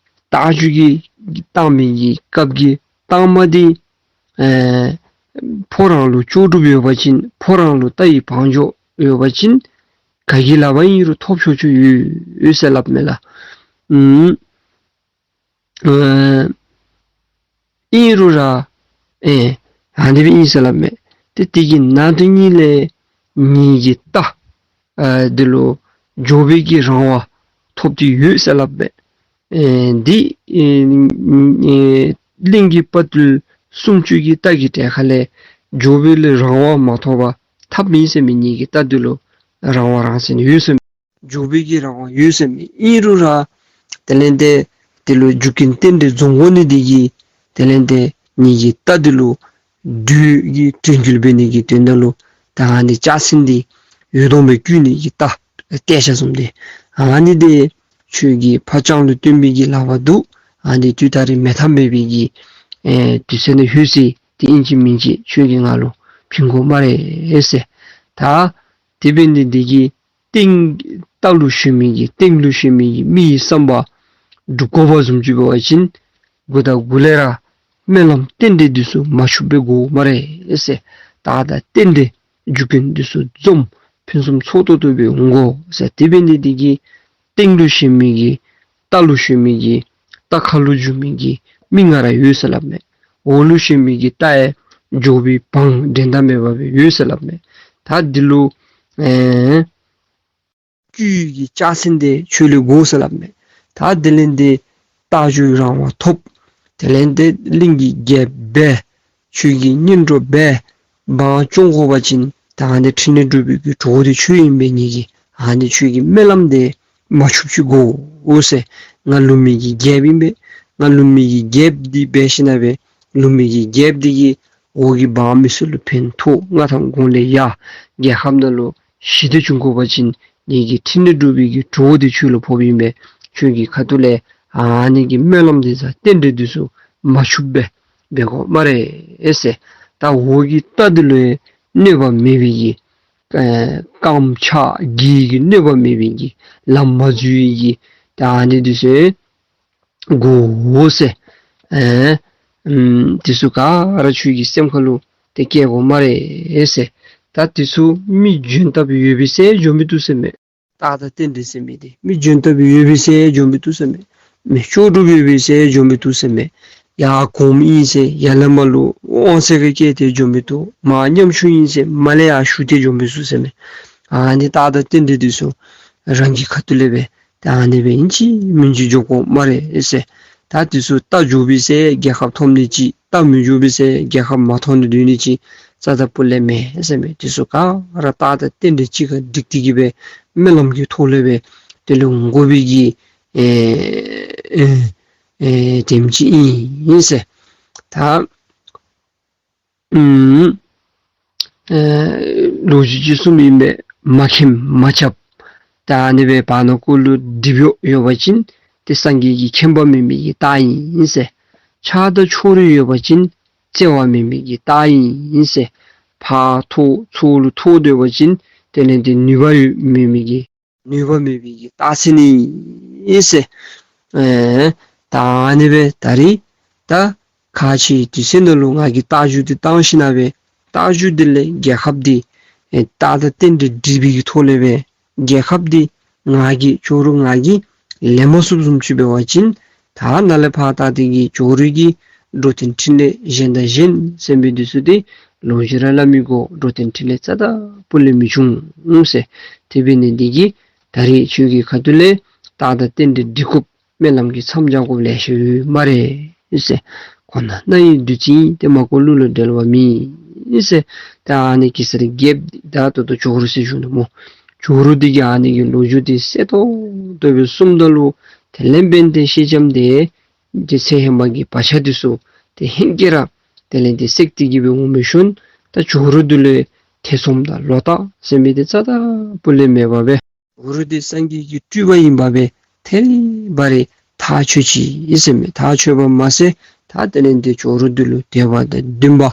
རྟ་རྒྱུག་གི་བཏང་མི་གི་སྐབས་ཀྱི་བཏང་མ་འདི་ཨེ་ཕོ་རང་ལུ་ལྕོགས་གྲུབ་ཡོད་པ་ཅིན་ཕོ་རང་ལུ་རྟ་ཡི་བང་མཛོད་ཡོད་པ་ཅིན་ག་གི་ལག་པར་ཨིན་རུང་ཐོབ་ཆོག་ཆོག་ཡོད་ཟེར་སླབ་མས་ལགས། ཨུམ། ཨེ་ཨིན་རུང་ར་ཨེ་ཨ་ནི་སྦེ་ཨིན་ཟེར་སླབ་མས། ཏེ་དེ་གི་ནང་དོན་ཉིད་ལས་ངེ་གི་རྟ་ཨེ་འདི་ལུ་འགྱོ་བའི་གི་རང་དབང་ཐོབ་སྟེ་ཡོད་ཟེར་སླབ་མས། ཨེ་འདི་ཨེ་ཨེ་གླིང་གི་དཔའ་བརྟུལ་སུམ་ཅུ་གི་རྟ་གི་གྲས་ཁ་ལས་འགྱོ་བའི་ལུ་རང་དབང་མ་ཐོབ་པར་ཐབས་མེད་ཟེར་མས། ངེ་གི་རྟ་འདི་ལུ་རང་དབང་རང་སེམས་ཡོད་ཟེར་མས། འགྱོ་བའི་གི་རང་དབང་ཡོད་ཟེར་མས། ཨིན་རུང་ར་དེ་ལས་ཏེ་དེ་ལུ་རྒྱུ་རྐྱེན་རྟེན་འབྲེལ་འཛོམས་དགོ་ནི་འདི་གིས་དེ་ལས་ཏེ་ངེ་གི་རྟ་འདི་ལུ་བདུད་ཀྱི་དྲན་སྐུལ་འབད་ནི་གི་དོན་དག་ལུ་ད་ཨ་ནི་ལྕགས་སྲིན་འདི་འོད་སྟོང་སྦེ་བསྐུལ་ནི་གི་རྟ་སྟེ་ཤ་བཟུམ་འདི་ཨ་ནི་འདི་ཁྱོད་ཀྱིས་ཕ་སྤྱང་ལུ་སྟོན་པའི་གི་ལག་པར་འདུག། ཨ་ནི་དུས་ད་རིས་མེད་ཐབས་མེད་པའི་གི་ཨེ་དུས་ཚོད་ནང་ལྷོད་ཅི། དེ་ཨིན་ཅི་མིན་ཅི་ཁྱོད་ཀྱིས་ང་ལུ་བྱིན་དགོ་སྨ་རེ་ཟེར། ད་དེ་འབད་ནི་འདི་གིས་སྟེང་རྟ་ལུ་ཞོན་མི་གི་སྟེང་ལུ་ཞོན་མི་གི་མི་ཡི་བསམ་པ་འགྲུབ་དགོ་པ་བཟུམ་ཅིག་འབད་བ་ཅིན་མགུ་དང་མགུ་ལས་ར་སྨོན་ལམ་རྟེན་འབྲེལ་འདི་ཚུ་མ་འཆུགཔ་སྦེ་དགོ་སྨ་རེ་ཟེར། ད་ད་རྟེན་འབྲེལ་རྒྱུ་རྐྱེན་འདི་ཚུ་འཛོམས་ཕུན་སུམ་ཚོགས་ཏོག་ཏོ་སྦེ་འོང་དགོ་ཟེར། དེ་འབད་ནི་འདི་གིས་སྟེང་ལུ་ཞོན་མི་གི་རྟ་ལུ་ཞོན་མི་གི་རྟ་ཁ་ལུ་འཇུག་མི་གི་མི་ང་ར་ཡོད་ཟེར་སླབ་མས། འོག་ལུ་ཞོན་མི་གི་རྟ་ཡང་འགྱོ་བའི་བང་འགྲན་ཟླ་མེད་པ་སྦེ་ཡོད་ཟེར་སླབ་མས། ད་འདི་ལུ་ཨེ་བཅུད་ཀྱི་ལྕགས་སྲིན་འདི་ཁྱོད་ལུ་དགོ་ཟེར་སླབ་མས། ད་དེ་ལས་ཏེ་རྟ་རྒྱུག་རང་དབང་ཐོབ། དེ་ལས་ཏེ་གླིང་གི་རྒྱལཔོ་སྦེ་ཁྱོད་ཀྱི་གཉེན་གྲོགས་སྦེ་འབངས་སྐྱོང་དགོ་པ་ཅིན་ད་ཨ་ནི་འཕྲིན་ལས་སྒྲུབ་པའི་གི་གྲོགས་འདི་ཁྱོད་ཨིན་པས། ངེ་གི་ཨ་ནི་ཁྱོད་ཀྱི་སྨོན་ལམ་འདི་མ་འཆུགཔ་ཅིག་དགོ་ཟེར། ང་ལུགས་མི་གི་རྒྱལཔོ་ཨིན་པས། ང་ལུགས་མི་གི་རྒྱལཔོ་འདི་འབད་ཞིན་ན་སྦེ་ལུགས་མི་གི་རྒྱལཔོ་འདི་གིས་འོག་གི་འབངས་མི་སེར་ལུ་ཕན་ཐོགས། མངའ་ཐང་གོང་ལས་ཡར་རྒྱལ་ཁབ་ནང་ལུ་ཞི་བདེ་འབྱུང་དགོ་པ་ཅིན་ངེ་གི་འཕྲིན་ལས་སྒྲུབ་པའི་གི་གྲོགས་འདི་ཁྱོད་ལུ་ཕོགཔ་ཨིན་པས། ཁྱོད་ཀྱི་ཁ་ཐུག་ལས་ཨ་ནི་གི་སྨོན་ལམ་འདི་དང་རྟེན་འབྲེལ་འདི་ཚུ་མ་འཆུགཔ་སྦེ་འབད་དགོ་སྨ་རེ་ཟེར། ད་འོག་གི་རྟ་འདི་ལུ་གནོད་པ་མེད་པའི་གི་ཨེ་རྐངམ་ཕྱག་གི་གི་གནོད་པ་མེད་པའི་གི་ལམ་མ་འཛོལ་བའི་གི་ད་ཨ་ནི་འདི་ཚུ་དགོ་ཟེར། ཨེ་ཨམ་འདི་ཚུ་ག་ར་ཁྱོད་ཀྱི་སེམས་ཁ་ལུ་ཏེ་བསྐྱེད་དགོ་སྨ་རེ་ཟེར། ད་འདི་ཚུ་མི་འཇོན་ཐབས་ཡོད་པའི་སར་འགྱོ་མི་བཏུབ་ཟེར་མས། རྟགས་དང་རྟེན་འབྲེལ་ཟེར་མི་འདི་མི་འཇོན་ཐབས་ཡོད་པའི་སར་འགྱོ་མི་བཏུབ་ཟེར་མས། མི་ལྕོགས་གྲུབ་ཡོད་པའི་སར་འགྱོ་མི་བཏུབ་ཟེར་མས། ཡར་གོངམ་ཨིན་ཟེར་ཡར་ལས་མར་ལུ་དབང་ཚད་ཁར་བཀལ་ཏེ་འགྱོ་མི་བཏུབ། མར་ཉམ་ཆུང་ཨིན་ཟེར་མར་ལས་ཡར་ཞུ་སྟེ་འགྱོ་མི་བཏུབ་ཟེར་མས། ཨ་ནི་རྟགས་དང་རྟེན་འབྲེལ་འདི་ཚུ་རང་གི་ཁ་ཐུག་ལས་སྦེ་ད་ཨ་ནི་སྦེ་ཨིན་ཅི་མིན་ཅི་འགྱོ་དགོ་སྨ་རེ་ཟེར། ད་འདི་ཚུ་རྟ་འགྱོ་བའི་སར་རྒྱལ་ཁ་ཐོབ་ནི་ཅིག་རྟ་མི་འགྱོ་བའི་སར་རྒྱལ་ཁ་མ་ཐོབ་ནི་སྡོད་ནི་ཅིག་རྩ་དང་སྤུ་ལས་མེད་ཟེར་མས། འདི་ཚུ་ག་ར་རྟགས་དང་རྟེན་འབྲེལ་གཅིག་ཁར་འགྲིག་སྟེ་གི་སྦེ་སྨོན་ལམ་གྱི་ཐོག་ལས་སྦེ་དེ་ལུ་འགོ་བའི་གི་ཨེ་ཨེ་ཨེ་དེམ་ཅིག་ཨིན་ཟེར། ད་ཨུམ་ཨེ་ལོ་རྒྱུས་ཅིག་གསུངམ་ཨིན་པས། མ་མཁྱེནམ་མ་ཁྱབ། ད་ཨ་ནི་སྦེ་བར་ན་ཀོ་ལུ་སྒྲིབ་གཡོགས་ཡོད་པ་ཅིན་ཏེ་སངས་རྒྱས་ཀྱི་མཁྱེན་པ་མེད་མི་གི་རྟགས་ཨིན་ཟེར། ཆགས་སྡང་ཕྱོགས་རིས་ཡོད་པ་ཅིན་བརྩེ་བ་མེད་མི་གི་རྟགས་ཨིན་ཟེར། ཕར་འཐོར་ཚུར་ལུ་འཐོར་སྡོད་པ་ཅིན་དེ་ལས་ཏེ་ནུས་པ་ཡོད་མེད་མི་གི་ནུས་པ་མེད་པའི་གི་རྟགས་མཚན་ཨིན་ཟེར། ཨེ་ད་ཨ་ནི་སྦེ་ད་རིས་ད་ཁ་ཆེ་དུས་ཚོད་ནང་ལུ་ང་གིས་རྟ་རྒྱུག་འདི་བཏང་ཞིནམ་སྦེ་རྟ་རྒྱུག་འདི་ལས་རྒྱལ་ཁབ་འདི་ཨེ་རྟགས་དང་རྟེན་འབྲེལ་འགྲིག་པའི་གི་ཐོག་ལས་སྦེ་རྒྱལ་ཁབ་འདི་ང་གིས་ཇོ་རུ་ང་གིས་ལེན་མ་ཚུགསཔ་བཟུམ་ཅིག་འབད་བ་ཅིན་ད་ནཱ་ལས་ཕར་ད་འདི་གི་ཇོ་རུ་གི་འགྲོ་དོན་འཕྲིན་ལས་གཞན་དང་གཞན་ཟེར་མི་འདི་ཚུ་འདི་ལོ་རྒྱུས་ར་སླབ་མི་དགོ། འགྲོ་དོན་འཕྲིན་ལས་རྩ་དང་སྤུ་ལས་མི་འབྱུང་ཟེར། དེ་འབད་ནི་འདི་གིས་ད་རིས་ཁྱོད་ཀྱི་ཁ་ཐུག་ལས་རྟགས་དང་རྟེན་འབྲེལ་འགྲིག་དགོཔ་སྨོན་ལམ་གྱི་མཚམས་སྦྱར་དགོཔ་ལེ་ཤ་ཡོད་སྨ་རེ་ཟེར། གོ་ན་རྣ་ཡི་བདུད་རྩི་ཏེ་མ་གོ་གླུ་ལ་འགྲེལ་བ་མེད་ཟེར། ད་ཨ་ནི་གེ་སར་རྒྱལཔོ་འདི་ད་ད་ལྟོ་ཇོ་རུ་ཟེར་ཞུ་ནི་སྨོ། ཇོ་རུ་འདི་གི་ཨ་ནི་གི་ལོ་རྒྱུས་འདི་གསལ་ཏོག་ཏོ་སྦེ་གསུངམ་ད་ལུ་དེ་ལས་འབདན་ཏེ་སེང་ལྕམ་འདི་ཏེ་ཚེ་ཧེ་མ་གི་བག་ཆགས་འདི་ཚུ་ཏེ་ཧེང་སྐལ་ར་དེ་ལས་ཏེ་སྲེག་སྟེ་གི་སྦེ་འོང་མི་ཤུལ་ད་ཇོ་རུ་འདི་ལུ་ཐེ་ཚོམ་དང་ལོག་ལྟ་ཟེར་མི་འདི་རྩ་དང་སྤུ་ལས་མེད་པར་སྦེ་ཇོ་རུ་འདི་སངས་རྒྱས་ཀྱི་སྤྲུལ་པ་ཨིན་པ་སྦེ་ཐད་རི་བ་རི་ཐག་ཆོད་ཅི་ཟེར་མས། ཐག་ཆོད་པ་མ་ཟད་ད་དེ་ལས་ཏེ་ཇོ་རུ་འདི་ལུ་དད་པ་དང་འདུན་པ་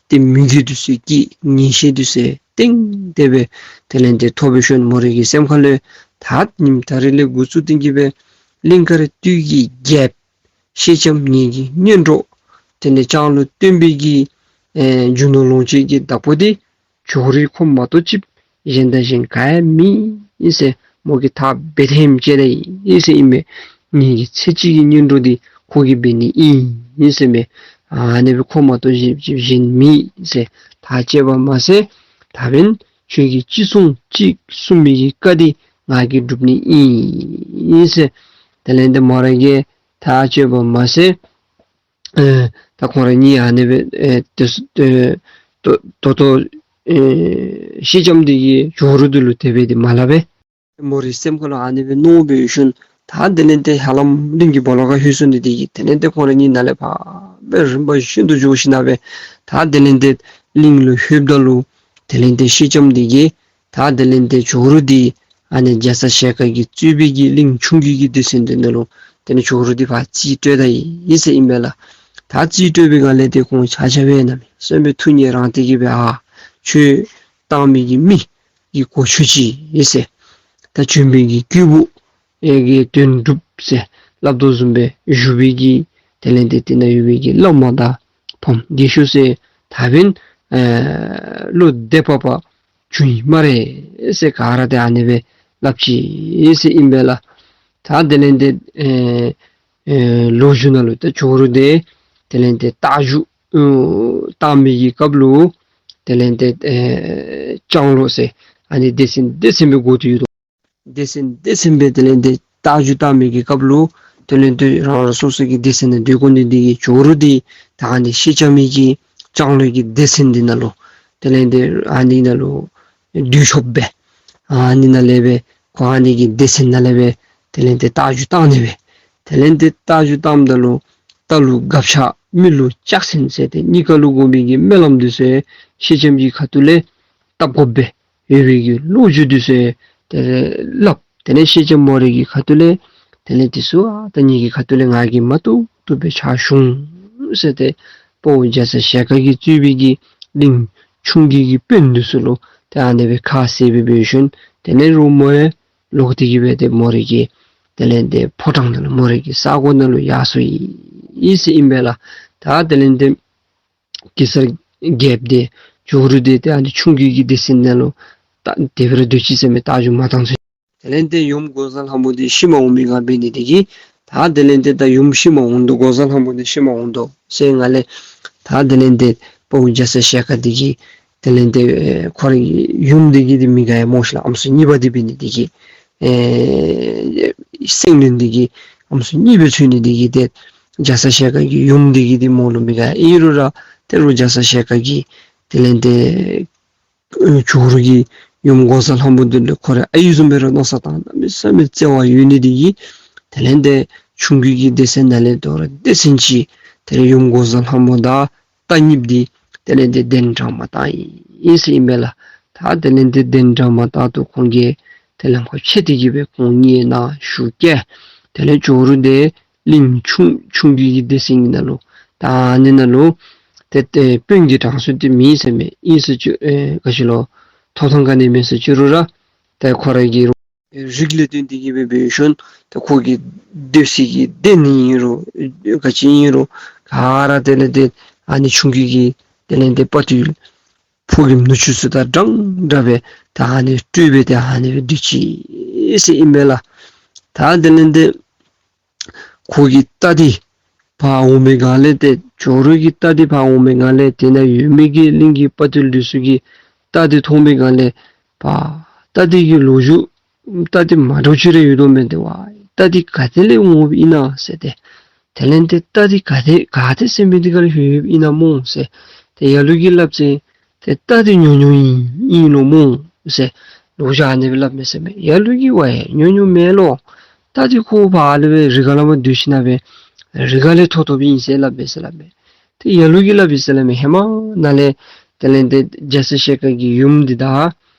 ཏེ་མོས་གུས་འདི་ཚུ་སྐྱེས། ངེས་ཤེས་འདི་ཚུ་གཏིང་དེ་སྦེ་དེ་ལས་ཏེ་ཐོབ་པའི་ཤུལ་མོ་རའི་གི་སེམས་ཁ་ལུ་ད་ཉིནམ་ད་རིས་ལས་འགོ་བཙུགས་ཏེ་གི་སྦེ་གླིང་དཀར་སྟོད་ཀྱི་རྒྱལཔོ་སེང་ལྕམ་ངེ་གི་གཉེན་གྲོགས་དེ་ལས་ལྕང་ལོ་སྟོན་པའི་གི་ཨེ་རྒྱུ་ནོར་ལོངས་སྤྱོད་ཀྱི་བདག་པོ་འདི་ཇོ་རུ་ཁོ་མ་གཏོགས་ཅིག་གཞན་དང་གཞན་ག་ཡང་མེད་ཟེར། མོ་གིས་ཐག་འབད་ཐེངས་ཅིག་ར་ཨིན་ཟེར་ཨིན་མས། ངེ་གི་ཚེ་གཅིག་གི་གཉེན་གྲོགས་འདི་ཁོ་གིས་འབད་ནི་ཨིན་ཟེར་མས། ཨ་ནི་སྦེ་ཁོ་མ་གཏོགས་གཞན་གཞན་མེད་ཟེར་ཐག་བཅད་པ་མ་ཟད་ད་འབདན་ཁྱོད་ཀྱིས་ཅི་གསུང་ཅི་གསུང་མི་གི་བཀའ་འདི་ང་གིས་སྒྲུབ་ནི་ཨིན་ཟེར། དེ་ལས་ཏེ་མོ་ར་གིས་ཐག་བཅད་པ་མ་ཟད་ཨེ་ད་ཁོང་ར་གཉིས་ཨ་ནི་སྦེ་ཨེ་ཏེ་ཨེ་ད་ད་ལྟོ་ཨེ་སེང་ལྕམ་འདི་གིས་ཇོ་རུ་འདི་ལུ་དེ་སྦེ་འདི་མ་སླབ་པས། མོ་རའི་སེམས་ཁ་ལུ་ཨ་ནི་སྦེ་མནོ་བའི་ཤུལ་ད་དེ་ལས་ཏེ་ཧ་ལམ་གླིང་གི་སྦོ་ལོགས་ཁར་ལྷོད་སོང་ནི་འདི་གིས་དེ་ལས་ཏེ་ཁོང་ར་གཉིས་ནཱ་ལས་ཕར་སྦེ་རིམ་པ་བཞིན་དུ་འགྱོ་ཞིནམ་སྦེ་ད་དེ་ལས་ཏེ་གླིང་ལུ་ལྷོདཔ་ད་ལུ་དེ་ལས་ཏེ་སེང་ལྕམ་འདི་གིས་ད་དེ་ལས་ཏེ་ཇོ་རུ་འདི་ཨ་ནི་རྒྱ་ཚ་ཞལ་དཀར་གྱིས་གཙོས་པའི་གི་གླིང་ཆུང་རྒྱུད་ཀྱི་སྡེ་ཚན་འདི་ནང་ལུ་དེ་ལས་ཇོ་རུ་འདི་ཕར་རྩིས་སྤྲོད་ད་ཡི་ཟེར་ཨིན་པས་ལགས། ད་རྩིས་སྤྲོད་པའི་སྒང་ལས་ཏེ་ཁོང་ཆ་ཁྱབ་སྦེ་གནམ་མེད་ས་མེད་ཐུགས་མཉེས་རངས་ཏེ་གི་སྦེ་ཨ་ཁྱོད་བཏང་མི་གི་མི་གི་གོ་ཆོད་ཅི་ཟེར། ད་བྱོན་པའི་གི་སྐྱེས་བུ་ཨེ་གི་དོན་འགྲུབ་ཟེར་སླབ་དོ་བཟུམ་སྦེ་བཞུགས་པའི་གི་དེ་ལས་ཏེ་དེ་ནང་ཡོད་པའི་གི་བླ་མ་དང་ཕམ་རྒས་ཤོས་ཟེར་ད་འབདན་ཨེ་བློ་བདེ་བག་ཕེབས་བྱུང་ཡི་སྨ་རེ་ཟེར་ག་ར་ཏེ་ཨ་ནི་སྦེ་སླབ་ཅི་ཟེར་ཨིན་པས་ལགས། ད་དེ་ལས་ཏེ་ཨེ་ཨེ་ལོ་རྒྱུས་ནང་ལུ་ད་ཇོ་རུ་འདི་དེ་ལས་ཏེ་རྟ་རྒྱུག་ཨེ་བཏང་མི་གི་སྐབས་ལུ་དེ་ལས་ཏེ་ཨེ་ལྕང་ལོ་ཟེར་ཨ་ནི་སྡེ་ཚན་སྡེ་ཚན་སྦེ་བགོ་སྟེ་ཡོད་དོ། སྡེ་ཚན་སྡེ་ཚན་སྦེ་དེ་ལས་ཏེ་རྟ་རྒྱུག་བཏང་མི་གི་སྐབས་ལུ་དེ་ལས་ཏེ་རང་རང་སོ་སོ་གི་སྡེ་ཚན་ནང་སྡོད་དགོ་ནི་འདི་གིས་ཇོ་རུ་འདི་ད་ཨ་ནི་སེང་ལྕམ་གྱི་ལྕང་ལོ་གི་སྡེ་ཚན་འདི་ནང་ལུ་དེ་ལས་ཏེ་ཨ་ནི་ནང་ལུ་སྡོད་ཆོགཔ་སྦེ་ཨ་ནི་ནང་ལས་སྦེ་ཁོ་ཨ་ནི་གི་སྡེ་ཚན་ནང་ལས་སྦེ་དེ་ལས་ཏེ་རྟ་རྒྱུག་བཏང་ནི་སྦེ། དེ་ལས་ཏེ་རྟ་རྒྱུག་བཏངམ་ད་ལུ་རྟ་ལུ་སྒ་ཆས་མི་ལུ་ལྕགས་ཚན་ཟེར་ཏེ་གཉིས་ཀ་ལུ་དགོ་མི་གི་སྨོན་ལམ་འདི་ཚུ་སེང་ལྕམ་གྱི་ཁ་ཐུག་ལས་བཏབ་དགོཔ་སྦེ་ཡོད་པའི་གི་ལོ་རྒྱུས་འདི་ཚུ་དེ་སླབ། དེ་ལས་སེང་ལྕམ་མོ་རའི་གི་ཁ་ཐུག་ལས་དེ་ལས་འདི་ཚུ་ཨ་ད་ངེ་གི་ཁ་ཐུག་ལས་ང་གིས་མ་བཏུབ་བཏུབ་སྦེ་ཕྱག་ཞུ་འོང་ཟེར་ཏེ་དཔའ་བོ་རྒྱ་ཚ་ཞལ་དཀར་གྱིས་གཙོས་པའི་གི་གླིང་ཆུང་རྒྱུད་ཀྱི་དཔོན་འདི་ཚུ་ལུ་ཏེ་ཨ་ནི་སྦེ་ཁ་གསལ་སྦེ་འབད་ཞིནམ་དེ་ལས་རོགས་མོ་ཡང་ལོག་སྟེ་གི་སྦེ་ཏེ་མོ་རའི་གི་དེ་ལས་ཏེ་ཕོ་བྲང་ནང་ལུ་མོ་རའི་གི་ས་གོ་ནང་ལུ་ཡར་སོང་ཡི་ཟེར་ཨིན་པས་ལགས། ད་དེ་ལས་ཏེ་གེ་སར་རྒྱལཔོ་འདི་ཇོ་རུ་འདི་ཏེ་ཨ་ནི་ཆུང་རྒྱུད་ཀྱི་སྡེ་ཚན་ནང་ལུ་ད་དེ་སྦེ་ར་སྡོད་ཅི་ཟེར་མི་རྟ་རྒྱུག་མ་བཏང་ཚུན། དེ་ལས་ཏེ་ཡུམ་འགོག་བཟའ་ལྷ་མོ་འདི་ཤི་མ་འོང་མི་ག་འབད་ནི་འདི་གིས་ད་དེ་ལས་ཏེ་ད་ཡུམ་ཤི་མ་འོང་དོ། འགོག་བཟའ་ལྷ་མོ་འདི་ཤི་མ་འོང་དོ་ཟེར་ང་ལས་ད་དེ་ལས་ཏེ་དཔའ་བོ་རྒྱ་ཚ་ཞལ་དཀར་འདི་གིས་དེ་ལས་ཏེ་ཨེ་ཁོ་རའི་ཡུམ་འདི་གི་འདི་མི་ག་ཡང་མོ་ཤི་ལགས། ཨམ་སྲུ་གཉིས་པ་འདི་འབད་ནི་འདི་གིས་ཨེ་སེང་བློན་འདི་གི་ཨམ་སྲུ་གཉིས་པ་འཚོལ་ནི་འདི་གིས་ཏེ་རྒྱ་ཚ་ཞལ་དཀར་གྱི་ཡུམ་འདི་གི་འདི་མོ་ལུ་མི་ག་ཡང་ཨིན་རུང་ར་ཏེ་རུང་རྒྱ་ཚ་ཞལ་དཀར་གྱིས་དེ་ལས་ཏེ་ཨེ་ཇོ་རུ་གི་ཡུམ་འགོག་བཟའ་ལྷ་མོ་འདི་ལུ་ཁོ་རའི་ཨའི་བཟུམ་སྦེ་ར་མནོ་བསམ་བཏང་གནམ་མེད་ས་མེད་བརྩེ་བ་ཡོད་ནི་འདི་གིས་དེ་ལས་ཏེ་ཆུང་རྒྱུད་ཀྱི་སྡེ་ཚན་ནང་ལས་དོ་རུང་སྡེ་ཚན་ཅིག་དེ་ལས་ཡུམ་འགོག་བཟའ་ལྷ་མོ་དང་རྟ་གཉིསཔོ་འདི་དེ་ལས་ཏེ་གདན་འདྲེན་མ་བཏང་ཡི་ཟེར་ཨིན་པས་ལགས། ད་དེ་ལས་ཏེ་གདན་འདྲེན་མ་བཏང་དོ་ཁོང་གིས་ཏེ་ལམ་ཁར་ཕྱད་དེ་གི་སྦེ་ཁོང་གཉིས་ནཱ་བཞུགས་བསྐྱལ། དེ་ལས་ཇོ་རུ་འདི་གླིང་ཆུང་ཆུང་རྒྱུད་ཀྱི་སྡེ་ཚན་གྱི་ནང་ལུ་ད་ཨ་ནི་ནང་ལུ་ ཏེ་ཏེ་དཔོན་གྱི་གྲངས་སུ་ཏེ་མེད་ཟེར་མས། ཨིན་ཟེར་ཅི་ཨེ་ག་ཅི་ལོ་ཐོབ་ཐང་ག་ནི་མེད་ཟེར་ཅི་རུང་ར་ཏེ་ཁོ་ར་གི་རིགས་ལས་བརྟེན་ཏེ་གི་སྦེ་འབད་ཞིནམ་ཏེ་ཁོ་གི་སྡོད་སའི་གི་གདན་ཨིན་རུང་ག་ཅི་ཨིན་རུང་ག་ར་དེ་ལས་ཏེ་ཨ་ནི་ཆུང་ཀུ་གི་དེ་ལས་ཏེ་དཔའ་བརྟུལ་ཕོ་རྒནམ་ནུ་གཅུང་ཚུ་དང་འདྲན་འདྲ་སྦེ་ད་ཨ་ནི་སྤྲོད་སྦེ་ཏེ་ཨ་ནི་སྦེ་སྡོད་ཅི་ཟེར་ཨིན་པས་ལགས། ད་དེ་ལས་ཏེ་ཁོ་གི་རྟ་འདི་ཕར་འོང་པའི་སྒང་ལས་ཏེ་ཇོ་རུ་གི་རྟ་འདི་ཕར་འོང་པའི་སྒང་ལས་དེ་ནང་ཡོད་མི་གི་གླིང་གི་དཔའ་བརྟུལ་འདི་ཚུ་གིས་རྟ་འདི་མཐོང་པའི་སྒང་ལས་ཕར་རྟ་འདི་གི་ལོ་རྒྱུས་རྟ་འདི་མ་འདྲཝ་ཅིག་ར་ཡོད་དོ་མས། ཏེ་ཝའི་རྟ་འདི་ག་ཏེ་ལས་འོངམ་ཨིན་ན་ཟེར་ཏེ། དེ་ལས་ཏེ་རྟ་འདི་ག་ཏེ་ག་ཏེ་ཟེར་མི་འདི་ག་ལས་ལྷོདཔ་ཨིན་ན་སྨོ་ཟེར། ཏེ་ཡ་ལུ་གིས་སླབ་ཅི། ཏེ་རྟ་འདི་ཉོ་ཉོཝ་ཨིན་ཨིན་ལོ་སྨོ་ཟེར། ལོ་རྒྱུས་ཨ་ནི་སྦེ་སླབ་མས་ཟེར་མས། ཡ་ལུ་གིས་ཝའི་ཉོ་ཉོཝ་མེན་ལོ། རྟ་འདི་ཁོ་ཕར་ལས་སྦེ་རི་ཁ་ལས་མར་སྡོད་ཞིནམ་སྦེ་རི་ཁ་ལས་ཐོབ་ཐོབཔ་ཨིན་ཟེར་སླབ་མས་ཟེར་སླབ་མས། ཏེ་ཡ་ལུ་གིས་སླབ་ཡི་ཟེར་སླབ་མས། ཧེ་མ་ནཱ་ལས་དེ་ལས་ཏེ་རྒྱ་ཚ་ཞལ་དཀར་གྱི་ཡུམ་འདི་དང་